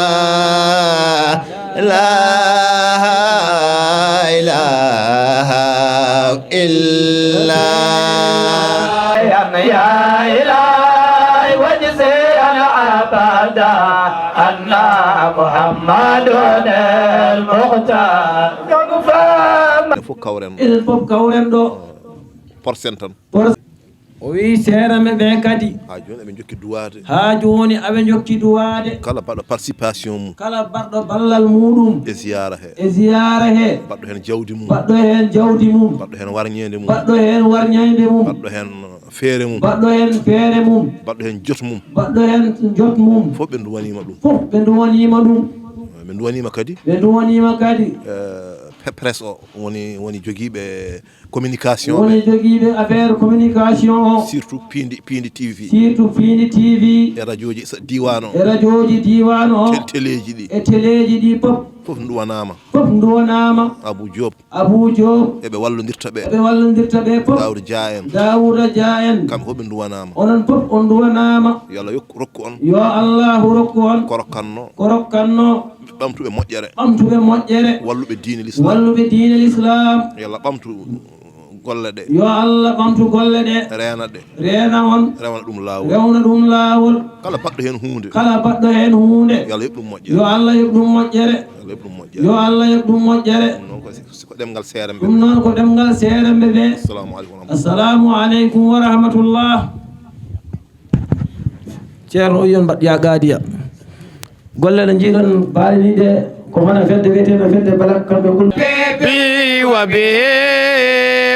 إله إلا يا إلهي واجزي أبدا أن محمد المختار. Fof kawren ɗo. Enen fof kawren ɗo. Porsen tan. O wiyi seeɗa men ɓe kadi. Haa jooni eɓe njokki duwaade. Haa jooni aɓe njokki duwaade. Kala baɗɗo participation mum. Kala baɗɗo ballal muɗum. E ziyaara he. E ziyaara he. Baɗɗo heen jawdi mum. Baɗɗo heen jawdi mum. Baɗɗo heen warñeende mum. Baɗɗo heen warñeende mum. Baɗɗo heen feere mum. Baɗɗo heen feere mum. Baɗɗo heen jot mum. Baɗɗo heen jot mum. Fof ɓe nduwaniima ɗum. Fof ɓe nduwaniima ɗum. Ɓe nduwaniima kadi. Ɓe nduwaniima kadi. Eh, pe-, presse o woni, woni jogiiɓe communication. Woni jogiiɓe affaire communication o. Surtout Piindi, Piindi T V. Surtout Piindi T V. E rajooji sa-, diiwaan o. E rajooji diiwaan o. Tel-, teleeji ɗi. E teleeji ɗi fof. Fof nduwanaama. Fof nduwanaama. Abou Diop. Abou Diop. Eɓe wallondirta ɓe. Eɓe wallondirta ɓe fof. Daouda Dia en. Daouda Dia en. Kamɓe fof ɓe nduwanaama. Onon fof on nduwanaama. Yo Allah yokku, rokku on. Yo Allahu rokku on. Ko rokkannoo. Ko rokkannoo. Ɓamtuɓe moƴƴere. Ɓamtuɓe moƴƴere. Walluɓe diine l'islam. Walluɓe diine l'islam. Yo Allah ɓamtu golle ɗe. Yo Allah ɓamtu golle ɗe. Reena ɗe. Reena on. Rewana ɗum laawol. Rewna ɗum laawol. Kala baɗɗo heen huunde. Kala baɗɗo heen huunde. Yo Allah yoɓ ɗum moƴƴere. Yo Allah yoɓ ɗum moƴƴere. Yo Allah yoɓ ɗum moƴƴere. Ɗum noon ko ɗemngal seeremɓe. Ɗum noon ko ɗemngal seeremɓe ɓe. Assalamu aleykum wa rahmatullah. Assalamu aleykum wa rahmatullah. Ceerno Oyon Mbaɗɗiya Gaadiya. Golle ɗe njiiɗon mbaɗiniiɗe ko hono fedde wiyeteende fedde Balak kamɓe kul. بي وبه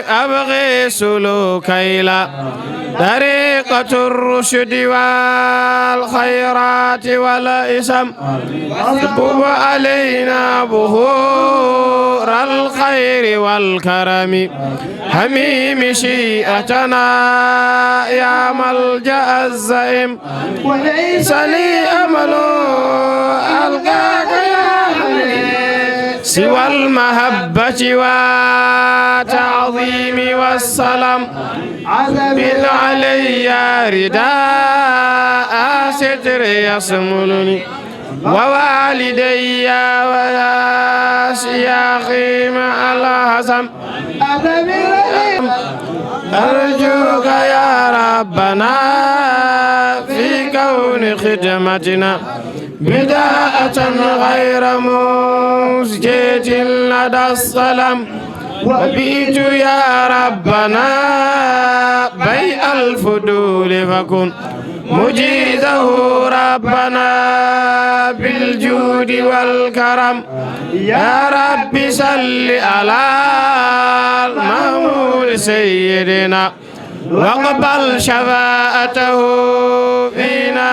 أبغي سلوك إلى طريقة الرشد والخيرات والإسم. واصبب علينا بحور الخير والكرم. حميم شيئتنا يا ملجأ الزعيم. وليس لي أمل ألقاك يا خليل سوى المحبة والتعظيم والسلام. عزم علي رداء ستر يشملني ووالدي وأشياخي مع الحسن. أرجوك يا ربنا في كون خدمتنا بداءة غير مزجاة لدى السلام. وبئت يا ربنا بيع الفضول فكن مجيزه ربنا بالجود والكرم. يا رب صل على المحمود سيدنا واقبل شفاعته فينا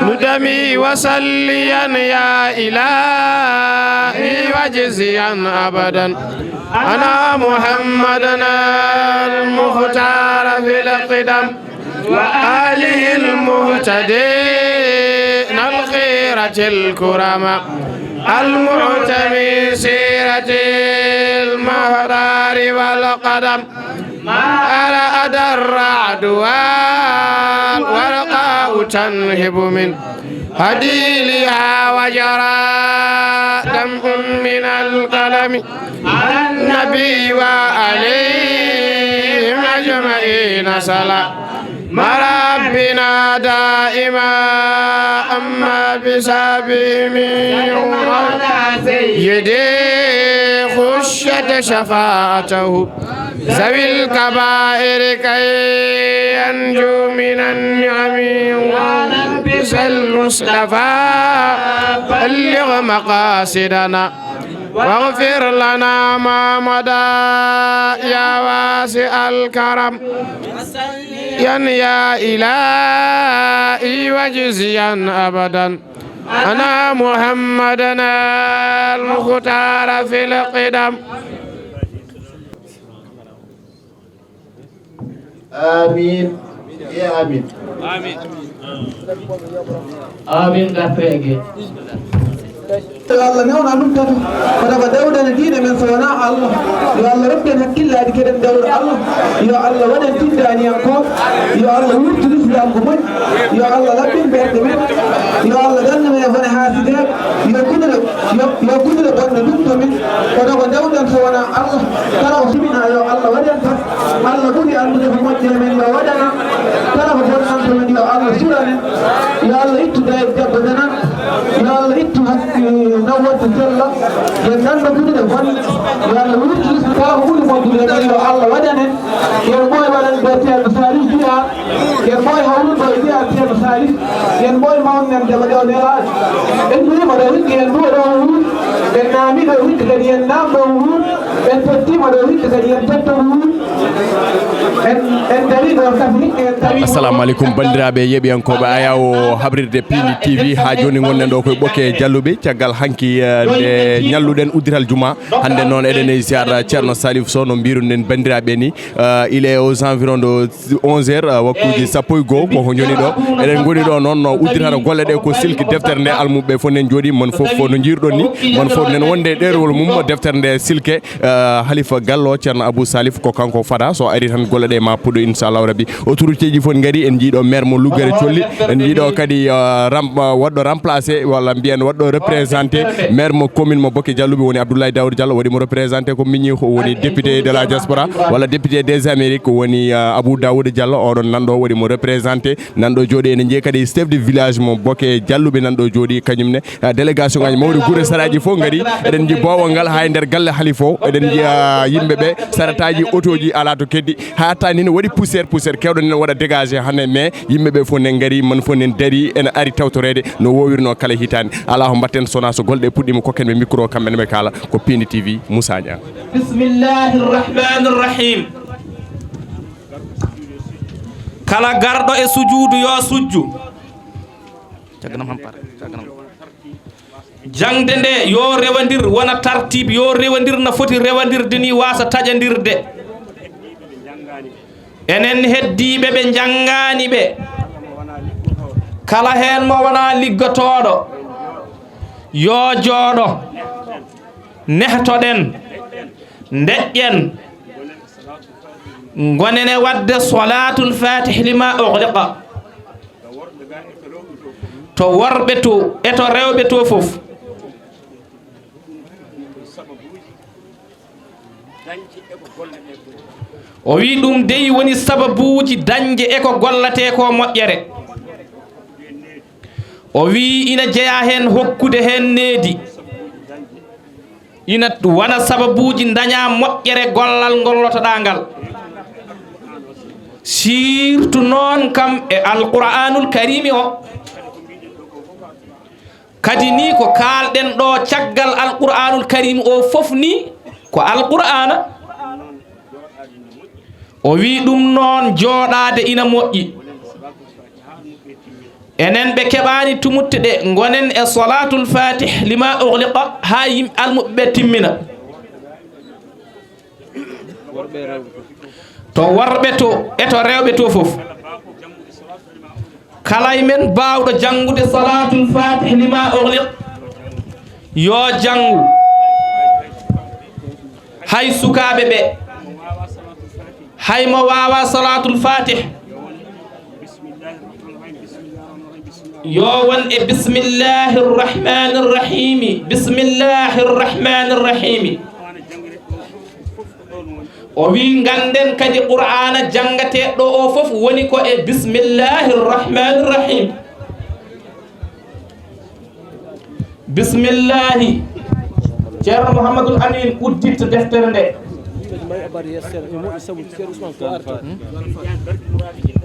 ندمي وصليا يا إلهي وجزيا أبدا أنا محمدنا المختار في القدم. وآله المهتدين الخيرة الكرماء المعتمي سيرة المهدار والقدم. ما أرعد الرعد والورقاء تنهب من هديلها وجرى دمع من القلم على النبي وعليهم أجمعين صلاة مربنا دائما أما بسببهم يوم سيدي خشت شفاعته ذوي الكبائر كي ينجو من النعم ونلبس المصطفى بلغ مقاصدنا واغفر لنا ما مضى يا واسع الكرم. يا إلهي وجزيا أبدا أنا محمدنا المختار في القدم. آمين. يا آمين. آمين. آمين. Gartreege. Yo Allah newna ɗum tata. Kono ko dawdana diine men so wonaa Allah. Yo Allah rokku en hakkillaaji keɗen dawra Allah. Yo Allah waɗen tiddaniyankooɓe. Yo Allah wurtu Lislaam ko moƴƴi. Yo Allah laɓɓin ɓerɗe men. Yo Allah gannu men e bone haasidaaɓe. Yo kudura, yo, yo kudura bonɗo lutto men. Kono ko dawɗen so wonaa Allah. Kala ko sumina yo Allah waɗen tan. Allah ɓuri anndude ko moƴƴi e men yo waɗana. Kala ko bonnanto men yo Allah suranen. Yo Allah ittu dayɓe debbo danan. Yo Allah ittu nawwatde sella. Yen nanndo kuɗi ɗe bonni. Yo Allah wurtu kala ko ɓuri moƴƴude men yo Allah waɗanen. Yen ɓooy waɗande ceerno Salif Biya. Yen ɓooy hawrude e Biya ceerno Salif. Yen ɓooy mawnen dema ɗo nelaaɗo. En njuuriima ɗo hikki en ɗo ɗo wuur. En naami ɗo hikki kadi en naam ɗo wuur. En tottiima ɗo hikki kadi en totto wuur. En, en darii ɗo kadi hikki en tawi. Assalamu aleykum, banndiraaɓe yeeɓiyankooɓe Ayawo habrirde Piindi T V. Haa jooni ngonɗen ɗo koye Ɓokke Jalluɓe. Caggal hanki, eh, nde ñalluɗen uddital juma. Hannde noon eɗen e ziyaara Ceerno Salif Sow no mbiiruɗen banndiraaɓe ni. Eh, il est aux environs de onze heures, eh, waktuuji sappo e goo ko ko joni ɗo. Eɗen ngoni ɗo noon no uddital golle ɗe ko silki deftere nde almuɓe fof nen jooɗi, mon fof fof no njiiruɗon ni. Mon fof nen wonde e ɗeerol mum deftere nde silke. Eh, Ah, Halifa Gallo, Ceerno Abou Salif, ko kanko fada. So ari tan, golle ɗe ma puɗɗo, inchallahu rabbi. Autorité ji fof ngari, en njiiɗo maire mo Lugere Colli, en njiiɗo kadi, ah, ram-, ah, waɗɗo remplacé, walla mbiyen waɗɗo représenté, maire mo commune mo Bokke Jalluɓe woni Abdoulaye Daouda Diallo, waɗi mo représenté ko miñi, ko woni député de la diaspora, walla député des Amériques, ko woni, ah, Abou Daouda Diallo, oɗon nanɗo waɗi mo représenté, nanɗo jooɗi. Ene njiya kadi chef de village mo Bokke Jalluɓe nanɗo jooɗi, kañum ne. Ah, délégation ngaji mawɗi gure saraaji fof ngari. Eɗen nji boowal ngal haa e nder galle halifa o. Eɗen njiya yimɓe ɓe, sarataji, otoji ala to keddi. Haa tani ne waɗi poussière, poussière kewɗo nen waɗa dégagé hannde, mais yimɓe ɓe fof nen ngari, man fof nen dari, ene ari tawtoreede no wowirno kala hitaande. Ala ko mbatten sona so golɗe puɗɗima, kokken ɓe micro, kamɓe ne ɓe kaala. Ko Pindi T V, Moussa Niang. Bismillahi rahmani rahim. Kala garɗo e sujuudu yo sujju. Cagganam hampara, cagganam. Jaŋde nde yo rewandir, wona tartib, yo rewandir no foti rewandirde ni, waasa taƴandirde. Enen heddiiɓe ɓe njanngaani ɓe, kala heen mo wonaa liggotooɗo, yo jooɗo, nehtoɗen, ndeƴƴen, ngonen e waɗde Salaatul Faatih lima ughliqa. To worɓe to, e to rewɓe to fof. O wi ɗum dey woni sababuuji dañde e ko gollatee ko moƴƴere. O wi ina jeyaa heen hokkude heen needi. Ina wona sababuuji daña moƴƴere gollal ngollotoɗaa ngal. Surtout noon kam e Alqur'aanul Kariimi o. Kadi ni ko kaalɗen ɗo caggal Alqur'aanul Kariimi o fof ni ko Alqur'aana. O wi ɗum noon jooɗaade ina moƴƴi. Enen ɓe keɓaani tumutte ɗe, ngonen e Salaatul Faatih lima ughliqa haa yimɓe almuɓɓe ɓe timmina. To worɓe to, e to rewɓe to fof. Kala e men baawɗo janngude Salaatul Faatih lima ughliq, yo janngu. Hay sukaaɓe ɓe, hay mo waawa Salaatul Faatih, yo won e Bismillahi Rahmani Rahimi, Bismillahi Rahmani Rahimi. O wi, ngannden kadi Qur'aana janngateeɗo o fof woni ko e Bismillahi Rahmani Rahim. Bismillahi. Ceerno Mouhamadoul Amine, uddit deftere nde.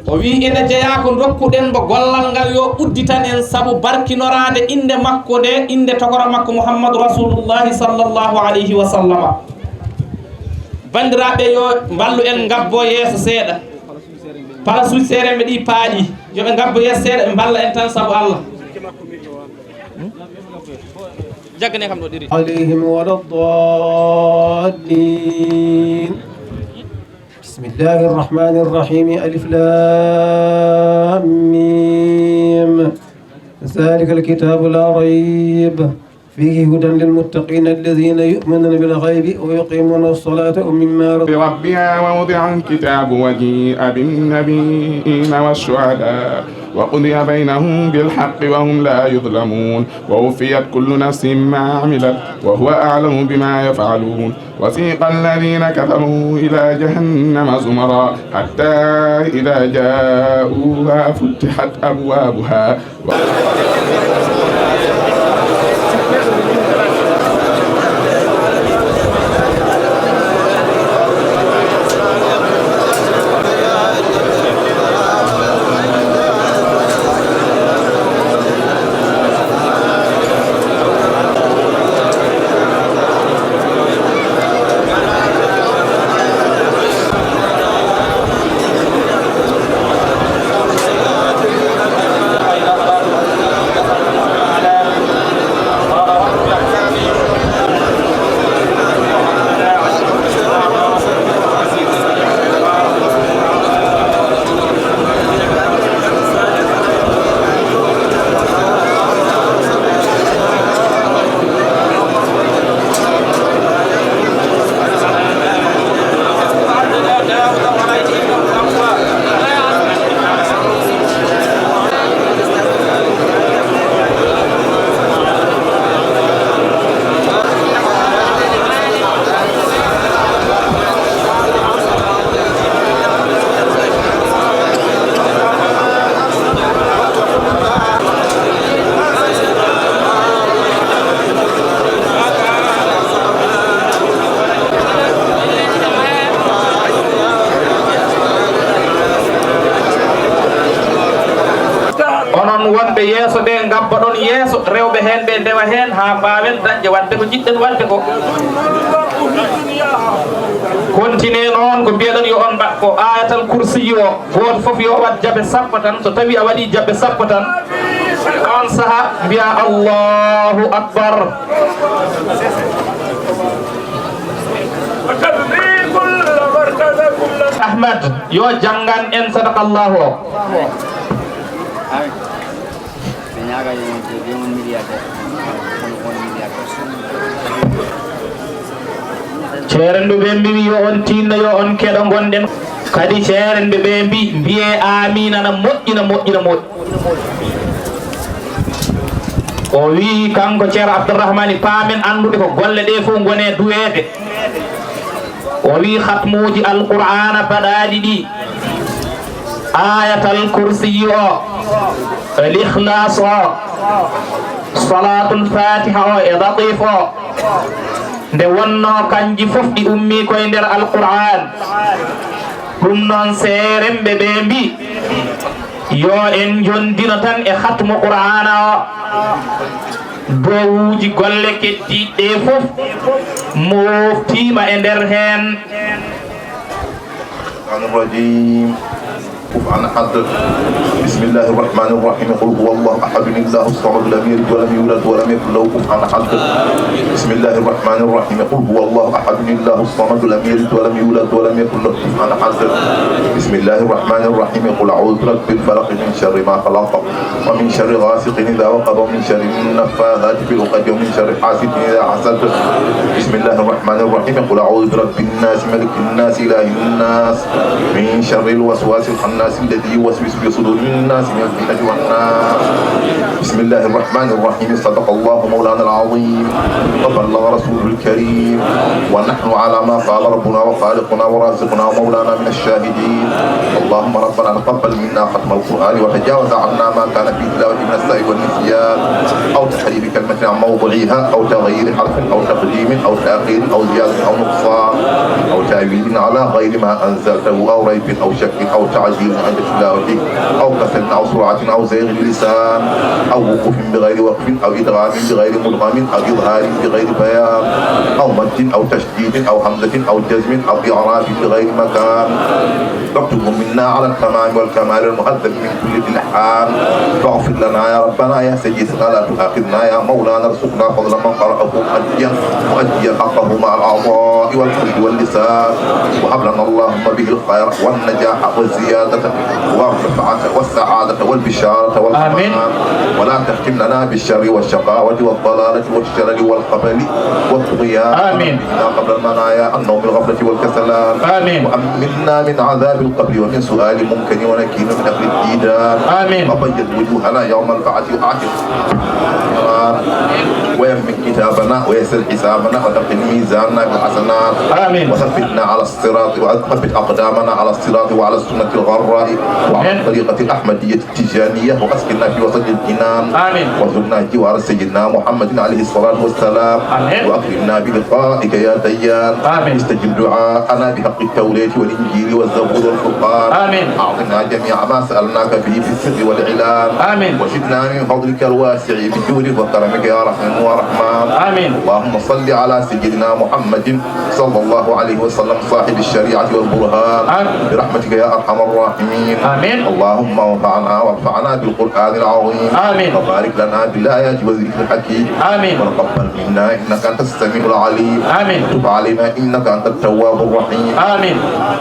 O wi, ina jeyaa ko ndokkuɗen mbo gollal ngal, yo udditan en sabu barkinoraade innde makko nde, innde tokora makko Mouhammadu Rasulullahi sallallahu alayhi wa sallama. Banndiraaɓe, yo mballu en ngabbo yeeso seeɗa. Palasuuji seerenɓe ɗi paaɗi, yo ɓe ngabbo yeeso seeɗa, ɓe mballa en tan sabu Allah. Jaggane kam ɗo ɗiri. عليهم ولا الضالين. بسم الله الرحمن الرحيم. ألف لام ميم. ذلك الكتاب لا ريب فيه هدى للمتقين الذين يؤمنون بالغيب ويقيمون الصلاة ومما رزقناهم بربها ووضع الكتاب وجيء بالنبيين والشهداء وقضي بينهم بالحق وهم لا يظلمون ووفيت كل نفس ما عملت وهو أعلم بما يفعلون وسيق الذين كفروا إلى جهنم زمرا حتى إذا جاءوها فتحت أبوابها Yeeso ɓe ngabba ɗon yeeso, rewɓe heen ɓe ndewa heen haa mbaawen dañde waɗde ko njiɗɗen waɗde ko. Continue noon ko mbiyeɗon yo on mbaɗ ko Ayatal Kursi o, gooto fof yo waɗ jaɓe sappo tan. So tawi a waɗi jaɓe sappo tan, on saha mbiya Allahu Akbar. Ahmad yo janngan en sadaqallahu o. Ceerenɓe ɓe mbiwi yo on tinno, yo on keɗo, ngonɗen. Kadi ceerenɓe ɓe mbi, mbiye amin ana moƴƴina, moƴƴina, moƴƴi. O wi kanko Ceerno Abdourahmani, paamen anndude ko golle ɗe fof ngone duweede. O wi khatmuuji Alqur'aana baɗaaɗi ɗi, Ayatal Kursiyu o, Al-Ikhlaas o, Salaatul Faatiha o e Latiif o, nde wonnoo kanji fof ɗi ummii koye nder Alqur'aan. Ɗum noon seerenɓe ɓe mbi, yo en njondino tan e khatmu Qur'aana o. Duwawuuji golle keddiiɗe ɗe fof moftiima e nder heen. الشيطان الرجيم. كفوا أحد. بسم الله الرحمن الرحيم. قل هو الله أحد، الله الصمد، لم يلد ولم يولد ولم يكن له كفوا أحد. بسم الله الرحمن الرحيم. قل هو الله أحد، الله الصمد، لم يلد ولم يولد ولم يكن له كفوا أحد. بسم الله الرحمن الرحيم. قل أعوذ برب الفلق، من شر ما خلق، ومن شر غاسق إذا وقب، ومن شر النفاثات في العقد، ومن شر حاسد إذا حسد. بسم الله الرحمن الرحيم. قل أعوذ برب الناس، ملك الناس، إله الناس، من شر الوسواس الخناس الذي يوسوس في صدور الناس من الجنة والناس. بسم الله الرحمن الرحيم. صدق الله مولانا العظيم وبلغ رسوله الكريم، ونحن على ما قال ربنا وخالقنا ورازقنا ومولانا من الشاهدين. اللهم ربنا تقبل منا ختم القرآن وتجاوز عنا ما كان في تلاوته من السهو والنسيان أو تحريف كلمة عن موضعها أو تغيير حرف أو تقديم أو تأخير أو زيادة أو نقصان أو تأويل على غير ما أنزلته أو ريب أو شك أو تعجيل عند تلاوته أو كسل أو سرعة أو زيغ اللسان أو وقوف بغير وقف أو إدغام بغير مدغم أو إظهار بغير بيان أو مد أو تشديد أو همزة أو جزم أو إعراب بغير مكان. واكتبه منا على التمام والكمال المهذب من كل إلحان. فاغفر لنا يا ربنا يا سيدنا، لا تؤاخذنا يا مولانا، ارزقنا فضل من قرأه مؤديا، مؤديا حقه مع الأعضاء والقلب واللسان. وهب لنا اللهم به الخير والنجاح والزيادة والرفعة والسعادة والبشارة والأمان. ولا تختم لنا بالشر والشقاوة والضلالة والشلل والخبل والطغيان. آمين. إنا قبل المنايا النوم الغفلة والكسلان. آمين. وأمنا من عذاب القبر ومن سؤال منكر ونكير من أهل الديدان. آمين. وبيض وجوهنا يوم البعث وأعتق ويمن كتابنا ويسر حسابنا وثقل ميزاننا بالحسنات. آمين. وثبتنا على الصراط وثبت أقدامنا على الصراط وعلى السنة الغراء وعلى الطريقة الأحمدية التجانية وأسكننا في وسط الجنان. آمين. وارزقنا جوار سيدنا محمد عليه الصلاة والسلام. آمين. وأكرمنا بلقائك يا ديان. آمين. استجب دعاءنا بحق التوراة والإنجيل والزبور والفرقان. آمين. أعطنا جميع ما سألناك به في السر والإعلان. آمين. وزدنا من فضلك الواسع بجودك وكرمك يا رحيم ورحمن. آمين. اللهم صل على سيدنا محمد صلى الله عليه وسلم صاحب الشريعة والبرهان. آمين. برحمتك يا أرحم الراحمين. آمين. اللهم انفعنا وارفعنا بالقرآن العظيم. آمين. وبارك لنا بالآيات والذكر الحكيم. آمين. وتقبل منا إنك أنت السميع العليم. آمين. وتب علينا إنك أنت التواب الرحيم. آمين.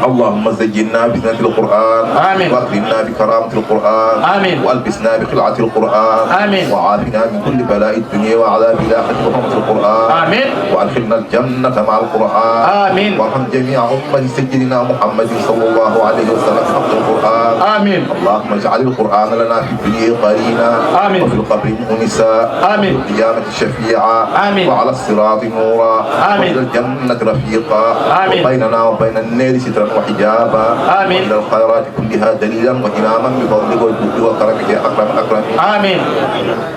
اللهم زينا بزينة القرآن. آمين. وأكرمنا بكرامة القرآن. آمين. وألبسنا بخلعة القرآن. آمين. وعافنا من كل بلاء الدنيا وعذاب الآخرة بحرمة القرآن. آمين. وأدخلنا الجنة مع القرآن. آمين. وارحم جميع أمة سيدنا محمد صلى الله عليه وسلم بحق القرآن. آمين. اللهم اجعل القرآن لنا في الدنيا قرينا. آمين. وفي القبر مؤنسا. آمين. وفي القيامة شفيعا. آمين. وعلى الصراط نورا. آمين. وفي الجنة رفيقا. آمين. وبيننا وبين النار سترا وحجابا. آمين. وإلى الخيرات كلها دليلا وإماما بفضلك وجودك وكرمك يا أكرم الأكرمين. آمين.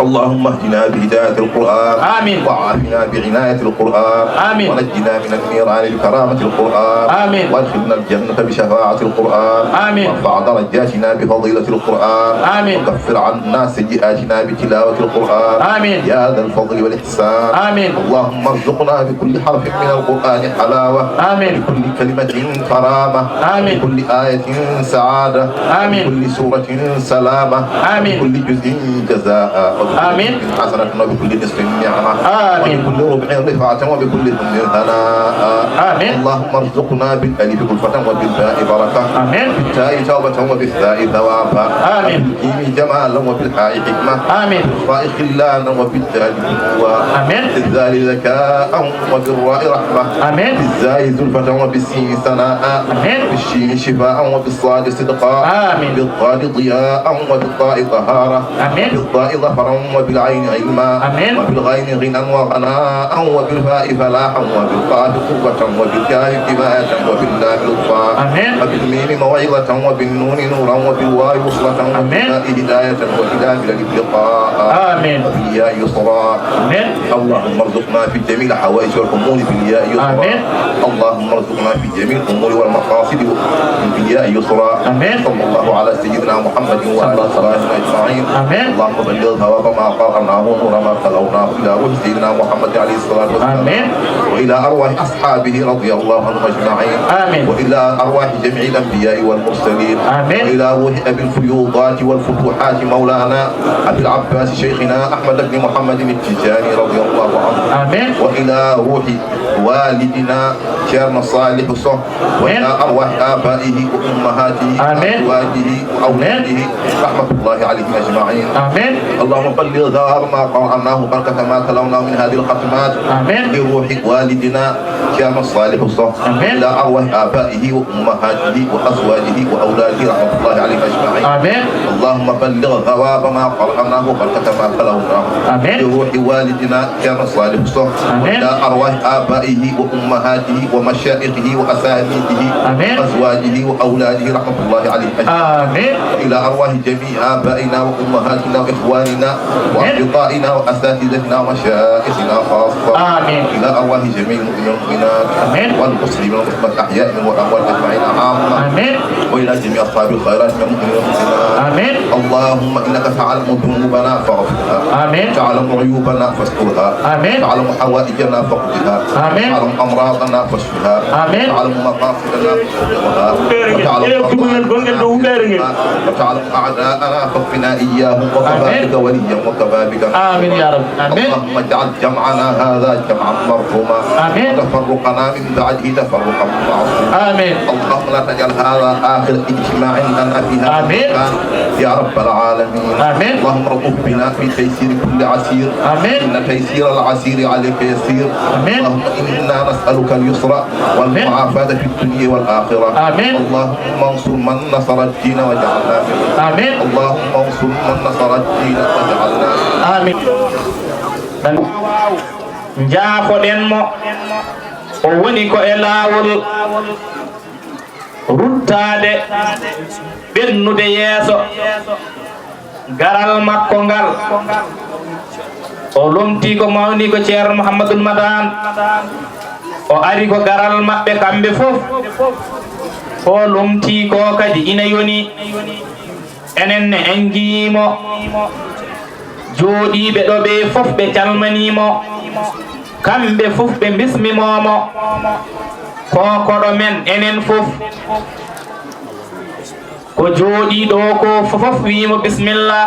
اللهم اهدنا بهداية القرآن. آمين. وعافنا بعناية القرآن. آمين. ونجنا من النيران بكرامة القرآن. آمين. وأدخلنا الجنة بشفاعة القرآن. آمين. وارفع درجاتنا بفضيلة القرآن. آمين. وكفر عنا سيئاتنا بتلاوة القرآن. آمين. يا ذا الفضل والإحسان. آمين. اللهم ارزقنا بكل حرف من القرآن حلاوة. آمين. بكل كلمة كرامة. آمين. بكل آية سعادة. آمين. بكل سورة سلامة. آمين. بكل جزء جزاء. وبكل آمين. جزء حسنة وبكل نصف نعمة. آمين. وبكل ربع رفعة وبكل ثمن ثناء. آمين. اللهم ارزقنا بالألف ألفة وبالباء بركة. آمين. وبالتاء توبة وبالثاء ثوابا. آمين. وبالجيم جمالا وبالحاء حكمة. آمين. وبالخاء خلانا وبالدال بنوا. آمين. وبالذال ذكاء وبالراء رحمة. آمين. وبالزاي زلفة وبالسين ثناء. آمين. وبالشين شفاء وبالصاد صدقا. آمين. وبالضاد ضياء وبالطاء طهارة. آمين. وبالطاء ظفرا وبالعين علما. آمين. وبالغين غنى وغناء وبالفاء فلاحا وبالقاف قوة وبالكاف كفاية وباللام لطفا. آمين. وبالميم موعظة وبالنون نورا وبالواو وصلة آمين. وبالهداية وباللام لقاء. آمين. وبالياء يسرا. آمين. اللهم ارزقنا في جميع الحوائج والأمور بالياء يسرا. آمين. اللهم ارزقنا في جميع الأمور والمقاصد بالياء يسرا. آمين. صلى الله على سيدنا محمد وعلى آله أجمعين. آمين. اللهم بلغ ثواب ما قرأناه ونور ما تلوناه إلى روح سيدنا محمد عليه الصلاة والسلام. آمين. وإلى أرواح أصحابه رضي الله عنهم أجمعين. آمين. وإلى أرواح جميع الأنبياء والمرسلين. آمين. وإلى روح أبي الفيوضات والفتوحات مولانا أبي العباس شيخنا أحمد بن محمد التجاني رضي الله عنه. آمين. وإلى روح والدنا شيخنا صالح صح. وإلى أرواح آبائه وأمهاته آمين. وأزواجه وأولاده رحمة الله عليهم أجمعين. آمين. اللهم بلغ ثواب ما قرأناه وبركة ما تلوناه من هذه الختمات آمين. لروح والدنا شيخنا صالح صح. آمين. إلى أرواح آبائه وأمهاته وأزواجه وأولاده رحمة الله عليهم أجمعين. آمين. اللهم بلغ ثواب ما قرأناه وبركة ما تلوناه آمين. لروح والدنا شيخنا صالح صح. آمين. وإلى أرواح آبائه وأمهاته ومشايخه وأساتذته آمين. وأزواجه وأولاده رحمة الله عليهم أجمعين. آمين. وإلى أرواح جميع آبائنا وأمهاتنا وإخواننا وأصدقائنا وأساتذتنا ومشايخنا خاصة. آمين. إلى أرواح جميع المؤمنين والمؤمنات آمين. والمسلمين والمسلمات أحياء منهم وأموات أجمعين عامة. آمين. وإلى جميع أصحاب الخيرات من المؤمنين والمؤمنات. آمين. اللهم إنك تعلم ذنوبنا فاغفرها. آمين. تعلم عيوبنا فاسترها. آمين. تعلم حوائجنا فاقضها. آمين. تعلم أمراضنا فاشفها. آمين. تعلم مقاصدنا فبلغها. وتعلم مقاصدنا وتعلم أعداءنا فاكفنا إياهم وكفى آمين. بك وليا وكفى بك آمين يا رب. آمين. اللهم اجعل جمعنا هذا جمعا مرحوما. آمين. وتفرقنا من بعده تفرقا معصوما. آمين. اللهم لا تجعل هذا آخر اجتماع لنا في هذا آمين. المكان يا رب العالمين. آمين. اللهم ارزق بنا في تيسير كل عسير. آمين. إن تيسير العسير عليك يسير. آمين. اللهم إنا نسألك اليسر والمعافاة في الدنيا والآخرة. آمين. اللهم انصر من نصر الدين واجعلنا منه. آمين. اللهم انصر من نصر الدين واجعلنا منه. آمين. Njaafoɗen mo, o woni ko e laawol ruttaade, ɓennude yeeso. Garal makko ngal, o lomtii ko mawni ko Ceerno Muhammadul Madan. O ari ko garal maɓɓe kamɓe fof. O lomtii ko kadi ina yoni. Enen ne en njiyii mo. Jooɗiiɓe ɗo ɓe fof ɓe calmanii mo. Kamɓe fof ɓe mbismimoo mo. Ko koɗo men enen fof. Ko jooɗii ɗo ko fof wii mo bismillah.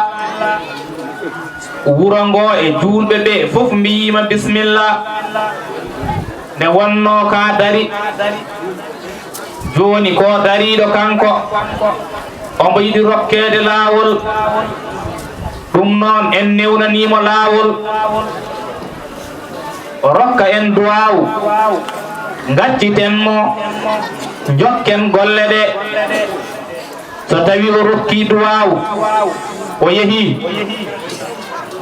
Wuro ngo e juulɓe ɓe fof mbiyii mo bismillah. Nde wonnoo ka dari, jooni ko dariiɗo kanko, omo yiɗi rokkeede laawol. Ɗum noon en newnanii mo laawol. O rokka en duwaawu, ngacciten mo, njokken golle ɗe. So tawi o rokki duwaawu, o yehi,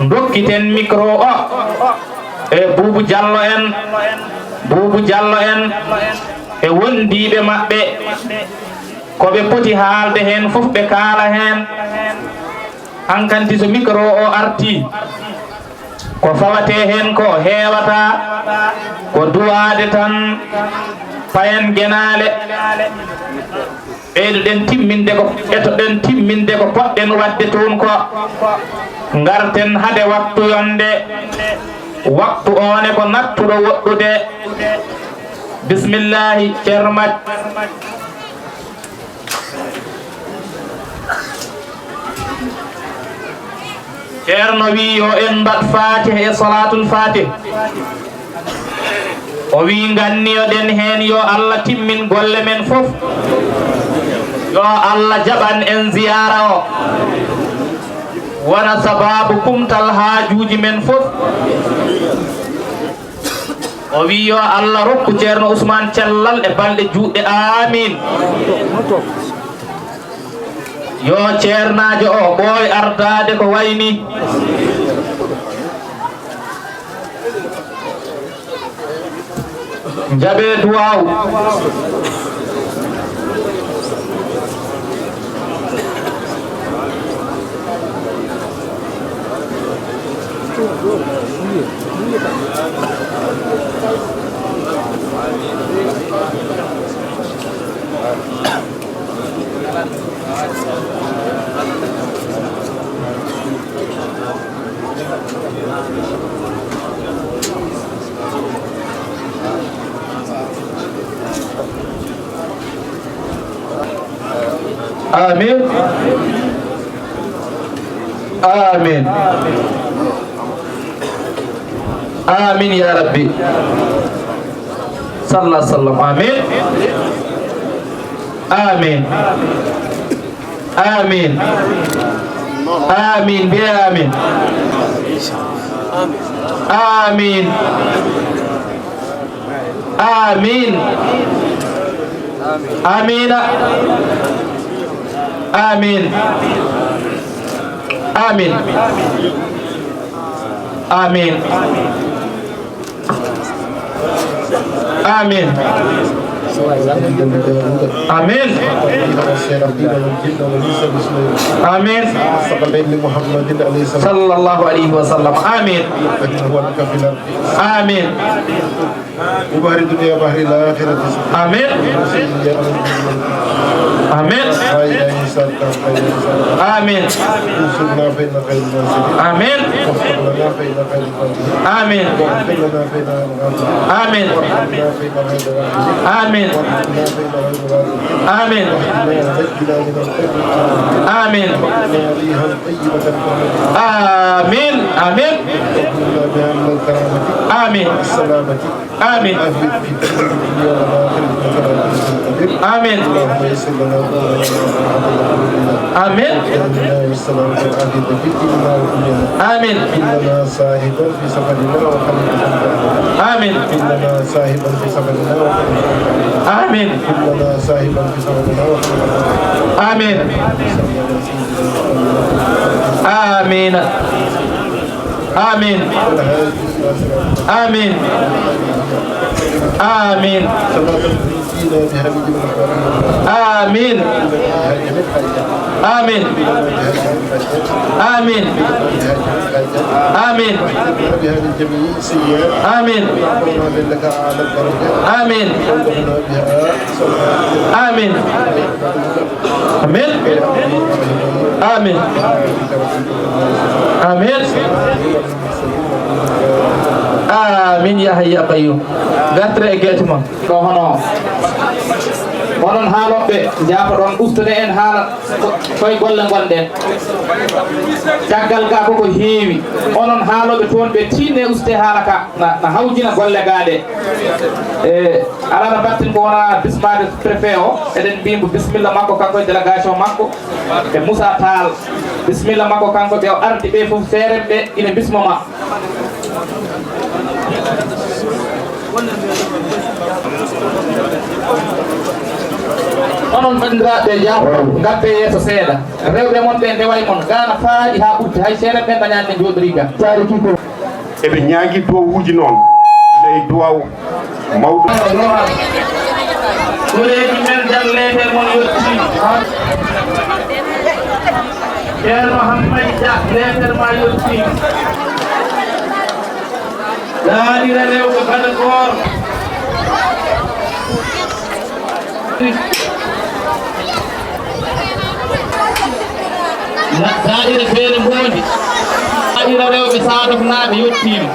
ndokkiten micro o e Buubu Jallo en, Buubu Jallo en e wondiiɓe maɓɓe, ko ɓe poti haalde heen fof ɓe kaala heen. Hankanti so micro o artii, ko fawatee heen ko heewata, ko duwaade tan payen genaale. Ɓeydoɗen timminde ko, etoɗen timminde ko poɗɗen waɗde toon ko. Ngarten hade waktu yonde. Waktu o ne ko nattuɗo woɗɗude. Bismillahi, Ceerno Mat. Ceerno wi yo en mbaɗ Faatiha e Salaatul Faatih. O wi nganniyoɗen heen, yo Allah timmin golle men fof. Yo Allah jaɓan en ziyaara o. Wona sabaabu kumtal haajuuji men fof. O wi yo Allah rokku Ceerno Usmaan cellal e balɗe juutɗe. Aamiin. Yo ceernaajo o ɓooy ardaade ko wayi ni. Njaɓee duwaaw. Amin. Amin. Amin ya Rabbi. Sallallahu sallam. Amin. Amin. Amin. Amin. Be amin. Amin. Amin. Amina. Amin. Amin. Amin. Amin. Amin. Amin. Sallallahu alaihi wasallam. Amin. Amin. وبارك الدنيا وبارك الآخرة. آمين. آمين. لا إله إلا أنت خير الناصرين. آمين. انصرنا فإنك خير الناصرين. آمين. وانصر لنا فإنك خير الناصرين. آمين. واغفر لنا فإنك خير الغافرين. آمين. وارحمنا فإنك خير الراحمين. آمين. وارحمنا فإنك خير الراحمين. آمين. واهدنا ونجنا من القبر. آمين. وارزقنا ريحا طيبة. آمين. آمين. وارزقنا بها من الكرامة. آمين. والسلامة. آمين. آمين. اللهم يسر لنا أمورنا. آمين. اللهم يسر لنا والعافية في ديننا ودنيانا. آمين. كن لنا صاحبا في سفرنا وخليفة. آمين. كن لنا صاحبا في سفرنا وخليفة. آمين. كن لنا صاحبا في سفرنا وخليفة. آمين. آمين. آمين. آمين. آمين. آمين. آمين. آمين. آمين. آمين. آمين. آمين. آمين. آمين. آمين. آمين. آمين يا حي يا قيوم. Gartire e geete mon. Ɗo hono onon haalooɓe, njaafoɗon, ustone en haala ko, koye golle ngonɗen. Caggal ga koko heewi. Onon haalooɓe toon ɓe tinne uste haala ka, na, na hawjina golle ga ɗe. E, alaa no mbaɗten ko wona bismaade préfet o, eɗen mbiya mbo bisimilla makko kanko e délégation makko, e Moussa Tall. Bisimilla makko kanko, ɓe o ardi ɓe fof, seerenɓe ɓe ina bismo ma. Onon banndiraaɓe, jaafoɗon, ngappe yeeso seeɗa. Rewɓe mon ɓe ndewa e mon, ga na faaɗi haa ɓurti, hay seerenɓe ɓe dañaani ne njooɗorii ga. Eɓe ñaagi duwawuuji noon, ina e duwaw Mawɗo. Koreeji men Dia, leeter mon yottii. Ceerno Hammadi Dia, leeter ma yottii. Daanira rewɓe Badakoor. Daanira Beele Mboondi. Daanira rewɓe Saadoknaaɓe yottiima.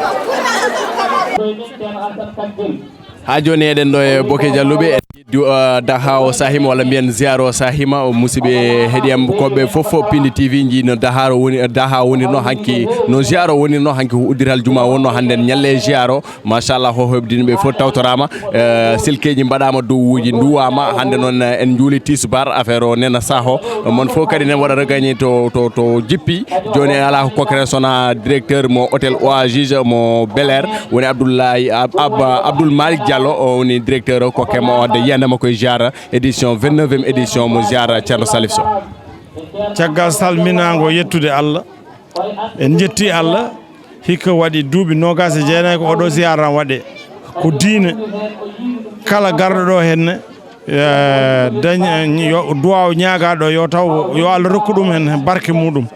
Haa jooni eɗen ɗo e Boke Jalluɓe. Du-, uh, Daha o sahima, walla mbiyen ziyaara o sahima, o musidɓe heɗiyankoɓe fof, fof Pindi T V njii no Daha o woni, Daha o wonirno hanki, no ziyaara o wonirno hanki, ko uddital juma wonno hannden ñalle ziyaara o. Machallah, ho heɓdinɓe fof tawtoraama, eh, silkeeji mbaɗaama, duwuuji nduwaama. Hannde noon, eh, en njuuli tisbar, affaire o nena saho. Mon fof kadi nen waɗata gagné to, to, to jippi. Jooni en alaa ko kokkeren sona directeur mo hôtel Oasis mo Bel Air, woni Abdoulaye Ab-, Ab-, Abdoul Malick Diallo, o woni directeur o, kokkemo o wadde yiyande makko e ziyaara édition vingt-neuvième édition mo ziyaara Ceerno Salif Sow. Caggal salminaango, yettude Allah, en njetti Allah, hikka waɗi duuɓi noogaas e jeenayi ko oɗo ziyaara waɗe. Ko diine, kala garɗo ɗo henne, eh, dañ, eh, yo duwaaw ñaagaaɗo yo taw, yo Allah rokku ɗum hen barke muɗum.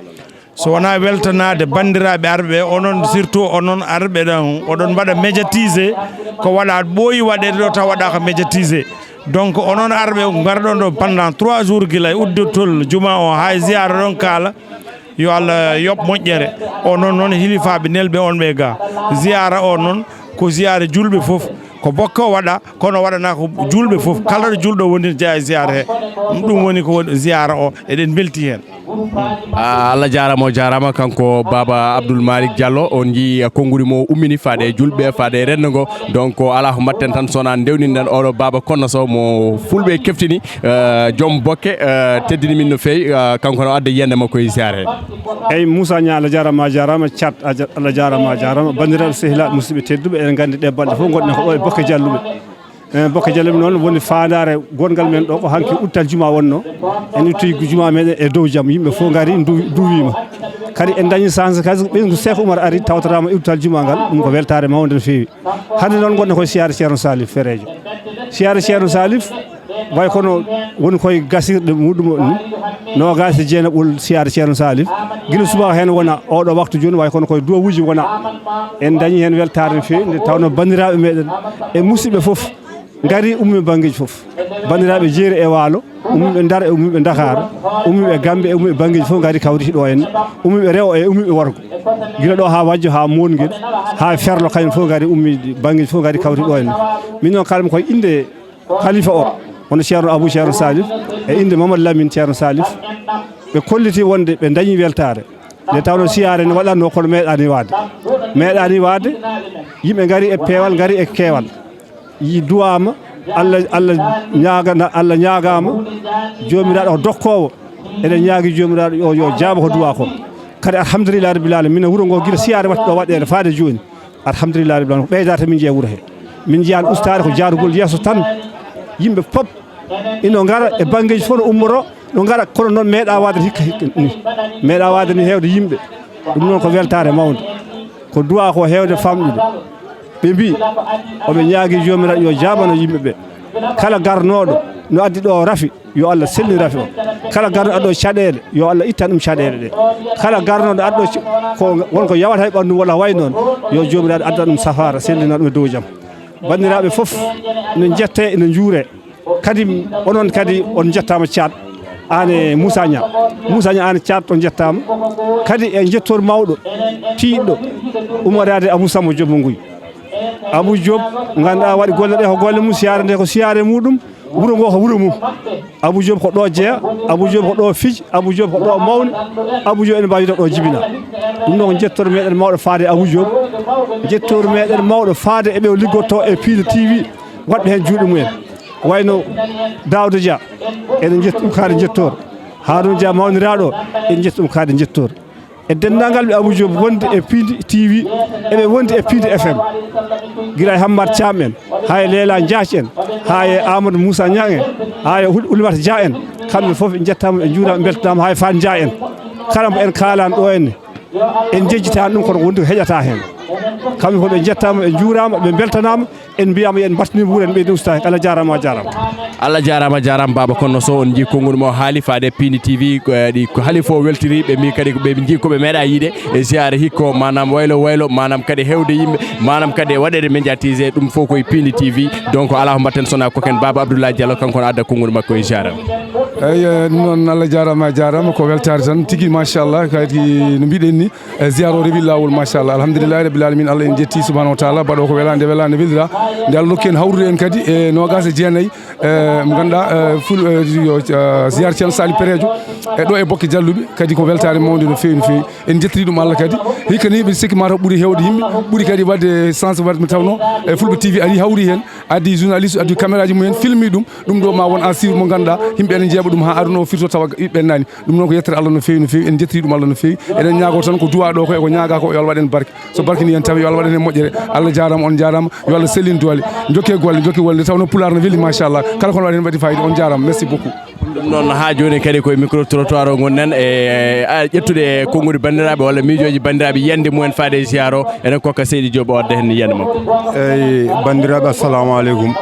So wonaa weltanaade banndiraaɓe arɓe ɓe, onon surtout onon arɓe ɗon, oɗon mbaɗa médiatisé, ko waɗa ɓooyi waɗeede ɗo taw waɗaaka médiatisé. Donc onon arɓe ngarɗon ɗo pendant trois jours gila e udditol juma o haa e ziyaara ɗon kaala, yo Allah yoɓ moƴƴere. O noon, noon hilifaaɓe nelɓe on ɓe ga. Ziyaara o noon ko ziyaara julɓe fof. Ko Bokke o waɗa, kono waɗana ko julɓe fof. Kala ɗo julɗo woni jeya e ziyaara he. Ɗum woni ko woni ziyaara o. Eɗen mbelti heen. Ah, Allah jaaraama, o jaaraama. Kanko Baaba Abdoul Malick Diallo, on njii konngudi mo ummini faade e julɓe, faade e renndo ngo. Donc, alaa ko mbaɗten tan so wonaa ndewninɗen oɗo Baaba Konno Sow mo fulɓe keftini. Eh, joom Bokke, eh, teddini min no feewi, eh, kanko no adda yiyannde makko e ziyaara he. Eyi, Moussa Niang, Allah jaaraama, a jaaraama, Thiat, a ja-, Allah jaaraama, a jaaraama. Banndiraaɓe, sehilaaɓe, musidɓe tedduɓe, eɗen nganndi ɗee balɗe fof ngonɗen ko ɗo e Bokke Jalluɓe. Eh, Bokke Jalluɓe noon woni faandaare gongal men ɗo, ko hanki uddital juma wonno. En itti juma meɗen e dow jam, yimɓe fof ngari, ndu-, nduwiima. Kadi en dañi chance, kadi ɓeyngu Cheikh Oumar ari, tawtoraama e uddital juma ngal, ɗum ko weltaare mawnde no feewi. Hannde noon ngonɗen koye siyaare Ceerno Salif Fereejo. Siyaare Ceerno Salif, way kono woni koye gasirɗe muɗum ni, noogaas e jeenaɓol siyaare Ceerno Salif. Gila subaka heen wona oɗo waktu jooni, way kono koye duwawuuji wona. En dañi heen weltaare no feewi, nde tawno banndiraaɓe meɗen e musidɓe fof ngari, ummi banngeeji fof. Banndiraaɓe jeeri e waalo, ummiiɓe Ndar e ummiiɓe Dakar, ummiiɓe Gambe e ummiiɓe banngeeji fof ngari kawriti ɗo henne, ummiiɓe rewo e ummiiɓe worgo. Gila ɗo haa Wajjo, haa Moongel, haa Ferlo, kañum fof ngari, ummi banngeeji fof ngari kawriti ɗo henne. Min noon kalam koye innde Khalifa o, hono Ceerno Abou Ceerno Salif, e innde Mamadou Lamine Ceerno Salif, ɓe kolliti wonde ɓe dañi weltaare. Nde tawno siyaare ne waɗatno kono meeɗaani waade. Meeɗaani waade, yimɓe ngari e peewal, ngari e keewal. Yi duwaama, Allah, Allah ñaagana, Allah ñaagaama, Joomiraaɗo ko dokkoowo. Eɗen ñaagi Joomiraaɗo o yo jaabo ko duwaa ko. Kadi alhamdulillahi rabbil alamin, wuro ngo gila siyaare waɗi ɗo waɗeede faade jooni. Alhamdulillahi rabbil alamin, ko ɓeydaade min jeeya wuro he. Min njiyaani ustaade, ko jaarugol yeeso tan. Yimɓe pop ino ngara e banngeeji fof no ummoto, no ngara, kono noon meeɗa waade hikka, hikka ni. Meeɗa waade ni heewde yimɓe. Ɗum noon ko weltaare mawnde. Ko duwaa ko heewde famɗude. Ɓe mbii, oɓe ñaagi Joomiraaɗo yo jaabano yimɓe ɓe. Kala garnooɗo no addi ɗo rafi, yo Allah sellin rafi o. Kala garnooɗo addo caɗeele, yo Allah ittan ɗum caɗeele ɗe. Kala garnooɗo addo c-, ko won ko yawata e ɓanndu walla way noon, yo Joomiraaɗo addan ɗum safaara, sellina ɗum e dow jam. Banndiraaɓe fof, ina njettee, ina njuuree. Kadi onon kadi on njettaama Caat, aan e Moussa Niang. Moussa Niang, aan e Caat, on njettaama. Kadi e njettoor mawɗo, tiiɗɗo, ummoraade Abou Samba Diop mo Nguy. Abou Diop, ngannduɗaa waɗi golle ɗe ko golle mum, siyaare nde ko siyaare muɗum, wuro ngo ko wuro mum. Abou Diop ko ɗo jeya, Abou Diop ko ɗo fij, Abou Diop ko ɗo mawni, Abou Diop ene mbaawi ɗo jibina. Ɗum noon ko njettoor meɗen mawɗo faade e Abou Diop, njettoor meɗen mawɗo faade e ɓe o liggotoo e Pindi T V, waɗɓe heen juuɗe mumen. Wayno Daouda Dia, eɗen njetti ɗum kaade njettoor. Harouna Dia mawniraaɗo, eɗen njetti ɗum kaade njettoor. E denndaangal ɓe Abou Diop wonde e Pindi T V, eɓe wondi e Pindi F M. Gila e Hammad Thiam en, haa e Leela Diath en, haa e Amadou Moussa Niang en, haa e Hul-, Oulimata Dia en, kamɓe fof en njettaama, en njuuraama, en mbeltanaama, haa e Fat Dia en. Kala mbo en kaalan ɗo henne, en njejjitaani ɗum, kono wonde ko heƴata heen. Kamɓe fof ɓe njettaama, ɓe njuuraama, ɓe mbeltanaama. En mbiyaama yo en mbattinir wuuro, en ɓeydi ustaaki. Allah jaaraama, a jaaraama. Allah jaaraama, a jaaraama, Baaba Konno Sow. On njii konngol mo haali faade Piindi T V, ko, eh, ɗi ko haali fof weltiri ɓe, mbi kadi ko ɓe njii ko ɓe meeɗa yiide e ziyaare hikko, maanaam waylo waylo, maanaam kadi heewde yimɓe, maanaam kadi e waɗeede médiatisé, ɗum fof ko e Piindi T V. Donc, alaa ko mbaɗten so wonaa kokken Baaba Abdoulaye Diallo, kanko ne adda konngol makko e ziyaara. Eyi, eh, ɗum noon, Allah jaaraama, a jaaraama, ko weltaare tan tigi, machallah, kadi no mbiɗen ni, e ziyaare o rewi laawol, machallah, alhamdulillahi rabbil alamin, Allah en jetti subhanahu wa taala, baɗo ko wela nde wela nde welira, nde Allah nokki en hawrude en kadi e noogaas e jeenayi, eh, mo ganduɗa, eh, ful, eh, yo, eh, ziyaare Ceerno Sali Perejo, e ɗo e Bokke Jalluɓe, kadi ko weltaare mawnde no feewi, no feewi. En jettiri ɗum Allah kadi. Hikka ni, mbiɗa sikki mataw ɓuri hewde yimɓe, ɓuri kadi wadde sens, wadde mo tawno, e Fulɓe T V ari hawri hen, addi journaliste, addi caméraji mumen, filmi ɗum. Ɗum ɗo ma won à suivre mo ganduɗa, yimɓe ene jeeɓa ɗum ha aduna o firto tawa ɓiɓɓe nani. Ɗum noon ko yettere Allah no feewi, no feewi. En jettiri ɗum Allah no feewi. Eɗen ñaago tan ko du'a ɗo ko, e ko ñaaga ko, yo Allah waɗ en barke. So barke ni en tawi, yo Allah waɗ en moƴƴere. Allah jaaraama, on jaaraama. Yo Allah sellin doole. Jokke golle, jokke golle. Nde tawno Pulaar no weli, machallah. Kala kono waɗi hen waɗi fayida. On jaaraama. Merci beaucoup. Ɗum noon, haa jooni kadi koye micro trottoir o ngonɗen, e, a, ƴettude konguɗi banndiraaɓe walla miijooji banndiraaɓe, yiyannde mumen faade e ziyaare o. Eɗen kokka Seydi Diop o adda heen yiyannde makko. Eyi, banndiraaɓe, assalamu aleykum.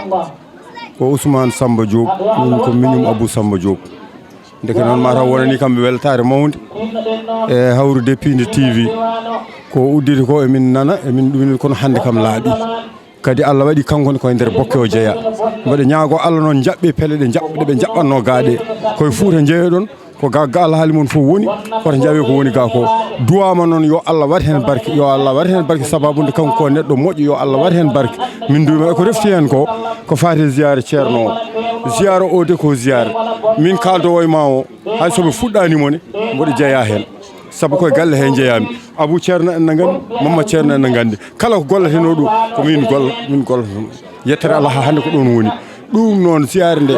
Ko Ousmane Samba Diop, min ko miñum Abou Samba Diop. Ndeke noon, mataw wonani kamɓe weltaare mawnde e hawrude Piindi T V. Ko udditi ko, emin nana, emin ɗumini, kono hannde kam laaɓi. Kadi Allah waɗi kanko ne koye nder Bokke o jeya. Mboɗo ñaago Allah noon, jaɓɓe pele ɗe jaɓ-, ɗe ɓe jaɓɓatno gaa ɗe. Koye Fuuta njeyoɗon, ko ga, ga Allah haali mon fof woni, koto jawe ko woni ga ko. Duwama noon, yo Allah waɗ hen barke, yo Allah waɗ hen barke, sababu nde kanko ko neɗɗo moƴƴo, yo Allah waɗ hen barke. Min duwima e ko refti hen ko, ko faati e ziyaare Ceerno o. Ziyaare o de ko ziyaare. Min kaldowo e ma o, hay soɓe fuɗɗani mo ne, mboɗo jeya hen. Sabu koye galle he jeeyami. Abou Ceerno en na nganndi, Mamma Ceerno en na nganndi. Kala ko gollateno ɗum, ko min golla, min gollata ɗum. Yettere Allah, haa hannde ko ɗoon woni. Ɗum noon, siyaare nde,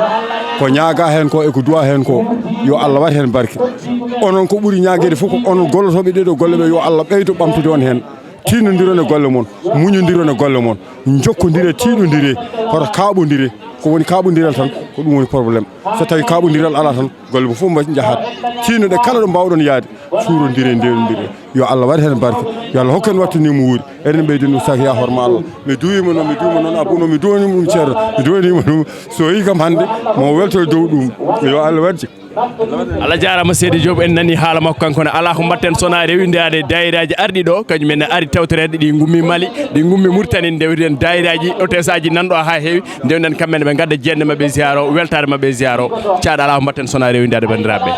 ko ñaaga heen ko e ko duwa heen ko, yo Allah waɗ heen barke. Onon ko ɓuri ñaageede fof ko onon gollotooɓe ɗee ɗoo golle ɓe, yo Allah ɓeydo ɓamtude on heen. Tiinnondiron e golle mon, muñondiron e golle mon, njokkondire, tiiɗondire, hoto kaaɓondire. Ko woni kaaɓondiral tan, ko ɗum woni problème. So tawi kaaɓondiral alaa tan, golle mo fof mba-, njahat. Tiinnoɗe kala ɗo mbaawɗon yaade, suurondire, ndeenondire. Yo Allah waɗ heen barke. Yo Allah hokku en wattu ni mo wuuri. Eɗen ɓeydi ɗum saka ya horma Allah. Mi duwima noon, mi duwima noon Abou noon, mi duwanima ɗum Ceerno, mi duwanima ɗum. So yi kam hannde, mo welto e dow ɗum. Yo Allah waɗ jik. Allah jaaraama Seydi Diop, en nani haala makko kanko ne. Alaa ko mbaɗten so wonaa rewindaade daayiraaji arɗi ɗo, kañum en ari tawtoreede, ɗi ngummi Mali, ɗi ngummi Mauritanie, ndewren daayiraaji, hôtesse aji nan ɗo haa heewi, ndewnen kamɓe ne ɓe ngadda jeenɗe maɓɓe ziyaaro, weltaare maɓɓe ziyaaro. Caaɗa alaa ko mbaɗten so wonaa rewindaade banndiraaɓe.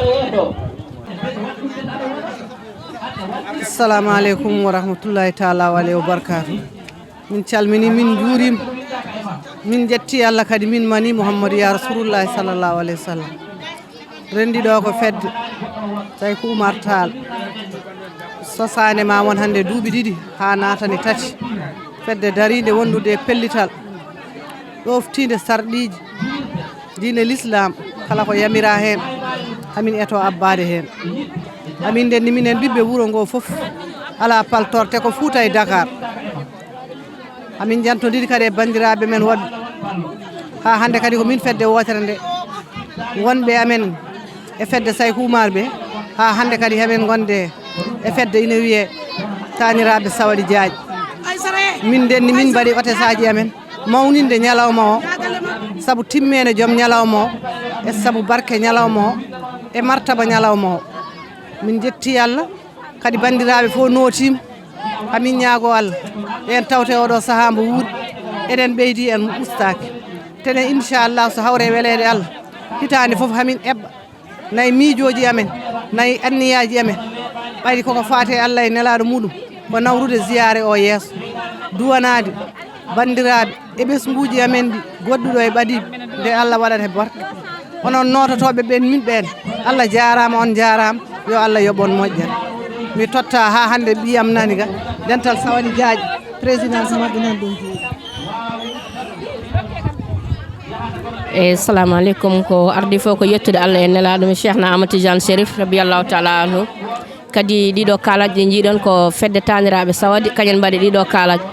Assalamu aleykum wa rahmatullahi taala wa aleyhi wa barakatuh. Min calmini, min njuurima, min jetti Allah kadi, min mani Muhammadu ya Rasulullahi sallallahu alaihi wasallam. Rendi ɗo ko fedde Sayku Oumar Tall, sosaande ma won hannde duuɓi ɗiɗi haa naatani tati. Fedde dariinde wondude e pellital, ɗooftiinde sarɗiiji diine l'islam, kala ko yamira heen, hamin eto abbaade heen. Hamin ndenni minen ɓiɓɓe wuro ngo fof, alaa paltoor, te ko Fuuta e Dakar. Hamin njantondiri kadi e banndiraaɓe men woɗɓe. Haa hannde kadi ko min fedde wootere nde. Wonɓe amen e fedde Sayku Oumar ɓe, haa hannde kadi hamin ngonde e fedde ina wiyee Taaniraaɓe Sawadi Jaaƴ. Min ndenni, min mbaɗi hôtesse aji amen mawninde ñalawma o, sabu timmeende joom ñalawma o, e sabu barke ñalawma o, e martaba ñalawma o. Min njetti Allah, kadi banndiraaɓe fof nootiima, hamin ñaago Allah, ɓeen tawte oɗo sahaa mbo wuuri, eɗen ɓeydi, en ustaaki. Tene, inchallah, so hawre weleede Allah, hitaande fof hamin eɓɓa. Nayi miijooji amen, nayi anniyaaji amen, ɓayri koko faati e Allah e nelaaɗo muɗum, ko nawrude ziyaare o yeeso, duwanaade banndiraaɓe e ɓesnguuji amen ɗi, goɗɗuɗo e ɓadiiɓe, nde Allah waɗata barke. Onon noototooɓe ɓen, min ɓeen, Allah jaaraama, on jaaraama, yo Allah yoɓ on moƴƴere. Mi totta haa hannde ɓiyam nani ga, dental Sawadi Jaaƴ, présidence maɓɓe nan ɗum. Eyi, salamu aleykum. Ko ardi fof ko yettude Allah e nelaaɗo men Cheikhna Amadou Tidiane Chérif, rabiyallahu taala anhu. Kadi ɗiɗo kaalaaji ɗi njiiɗon ko fedde taaniraaɓe Sawadi, kañen mbaɗi ɗiɗo kaalaaji.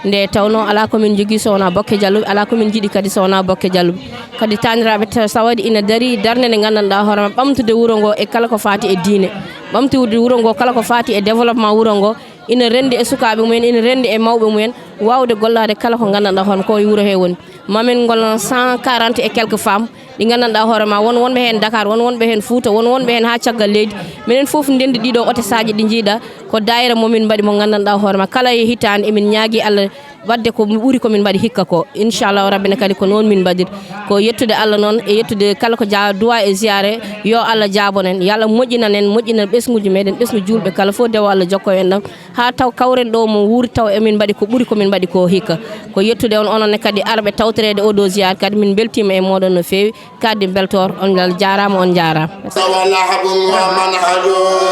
Nde tawnoo alaa ko min njogii so wonaa Bokke Jalluɓe, alaa ko min njiɗi kadi so wonaa Bokke Jalluɓe. Kadi taaniraaɓe ta-, Sawadi ina ndarii darnde nde nganndanɗaa hoore ma, ɓamtude wuro ngo e kala ko faati e diine, ɓamtude wuro ngo kala ko faati e développement wuro ngo. ina renndi e sukaaɓe mumen, ina renndi e mawɓe mumen, waawde gollaade kala ko nganndanɗaa hoore ma ko e wuro he woni. Mamin ngol cent quarante et quelques femmes ɗi nganndanɗaa hoore ma, won wonɓe heen Dakar, won wonɓe heen Fuuta, won wonɓe heen haa caggal leydi. Minen fof ndenndi ɗiɗo otesaaji ɗi njiiɗa, ko daayira momin mbaɗi mo nganndanɗaa hoore ma. Kala e hitaande emin ñaagi Allah waɗde ko ɓuri ko min mbaɗi hikka ko. Inchallahu rabbi ne kadi ko noon min mbaɗir. Ko yettude Allah noon e yettude kala ko ja-, duwa e ziyaare, yo Allah jaabon en, yo Allah moƴƴinan en, moƴƴinan ɓesnguuji meɗen, ɓesngu juulɓe kala fof, dewo Allah jokko en ɗam. Haa taw kawren ɗo mo wuuri taw emin mbaɗi ko ɓuri ko min mbaɗi ko hikka. Ko yettude on onon ne kadi arɓe tawtoreede oo ɗoo ziyaar kadi min mbeltiima e mooɗon no feewi. Kadi mbeltoor on ngal jaaraama, on njaaraama. ولا حب ومنهج.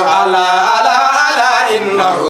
ألا، ألا، ألا إنه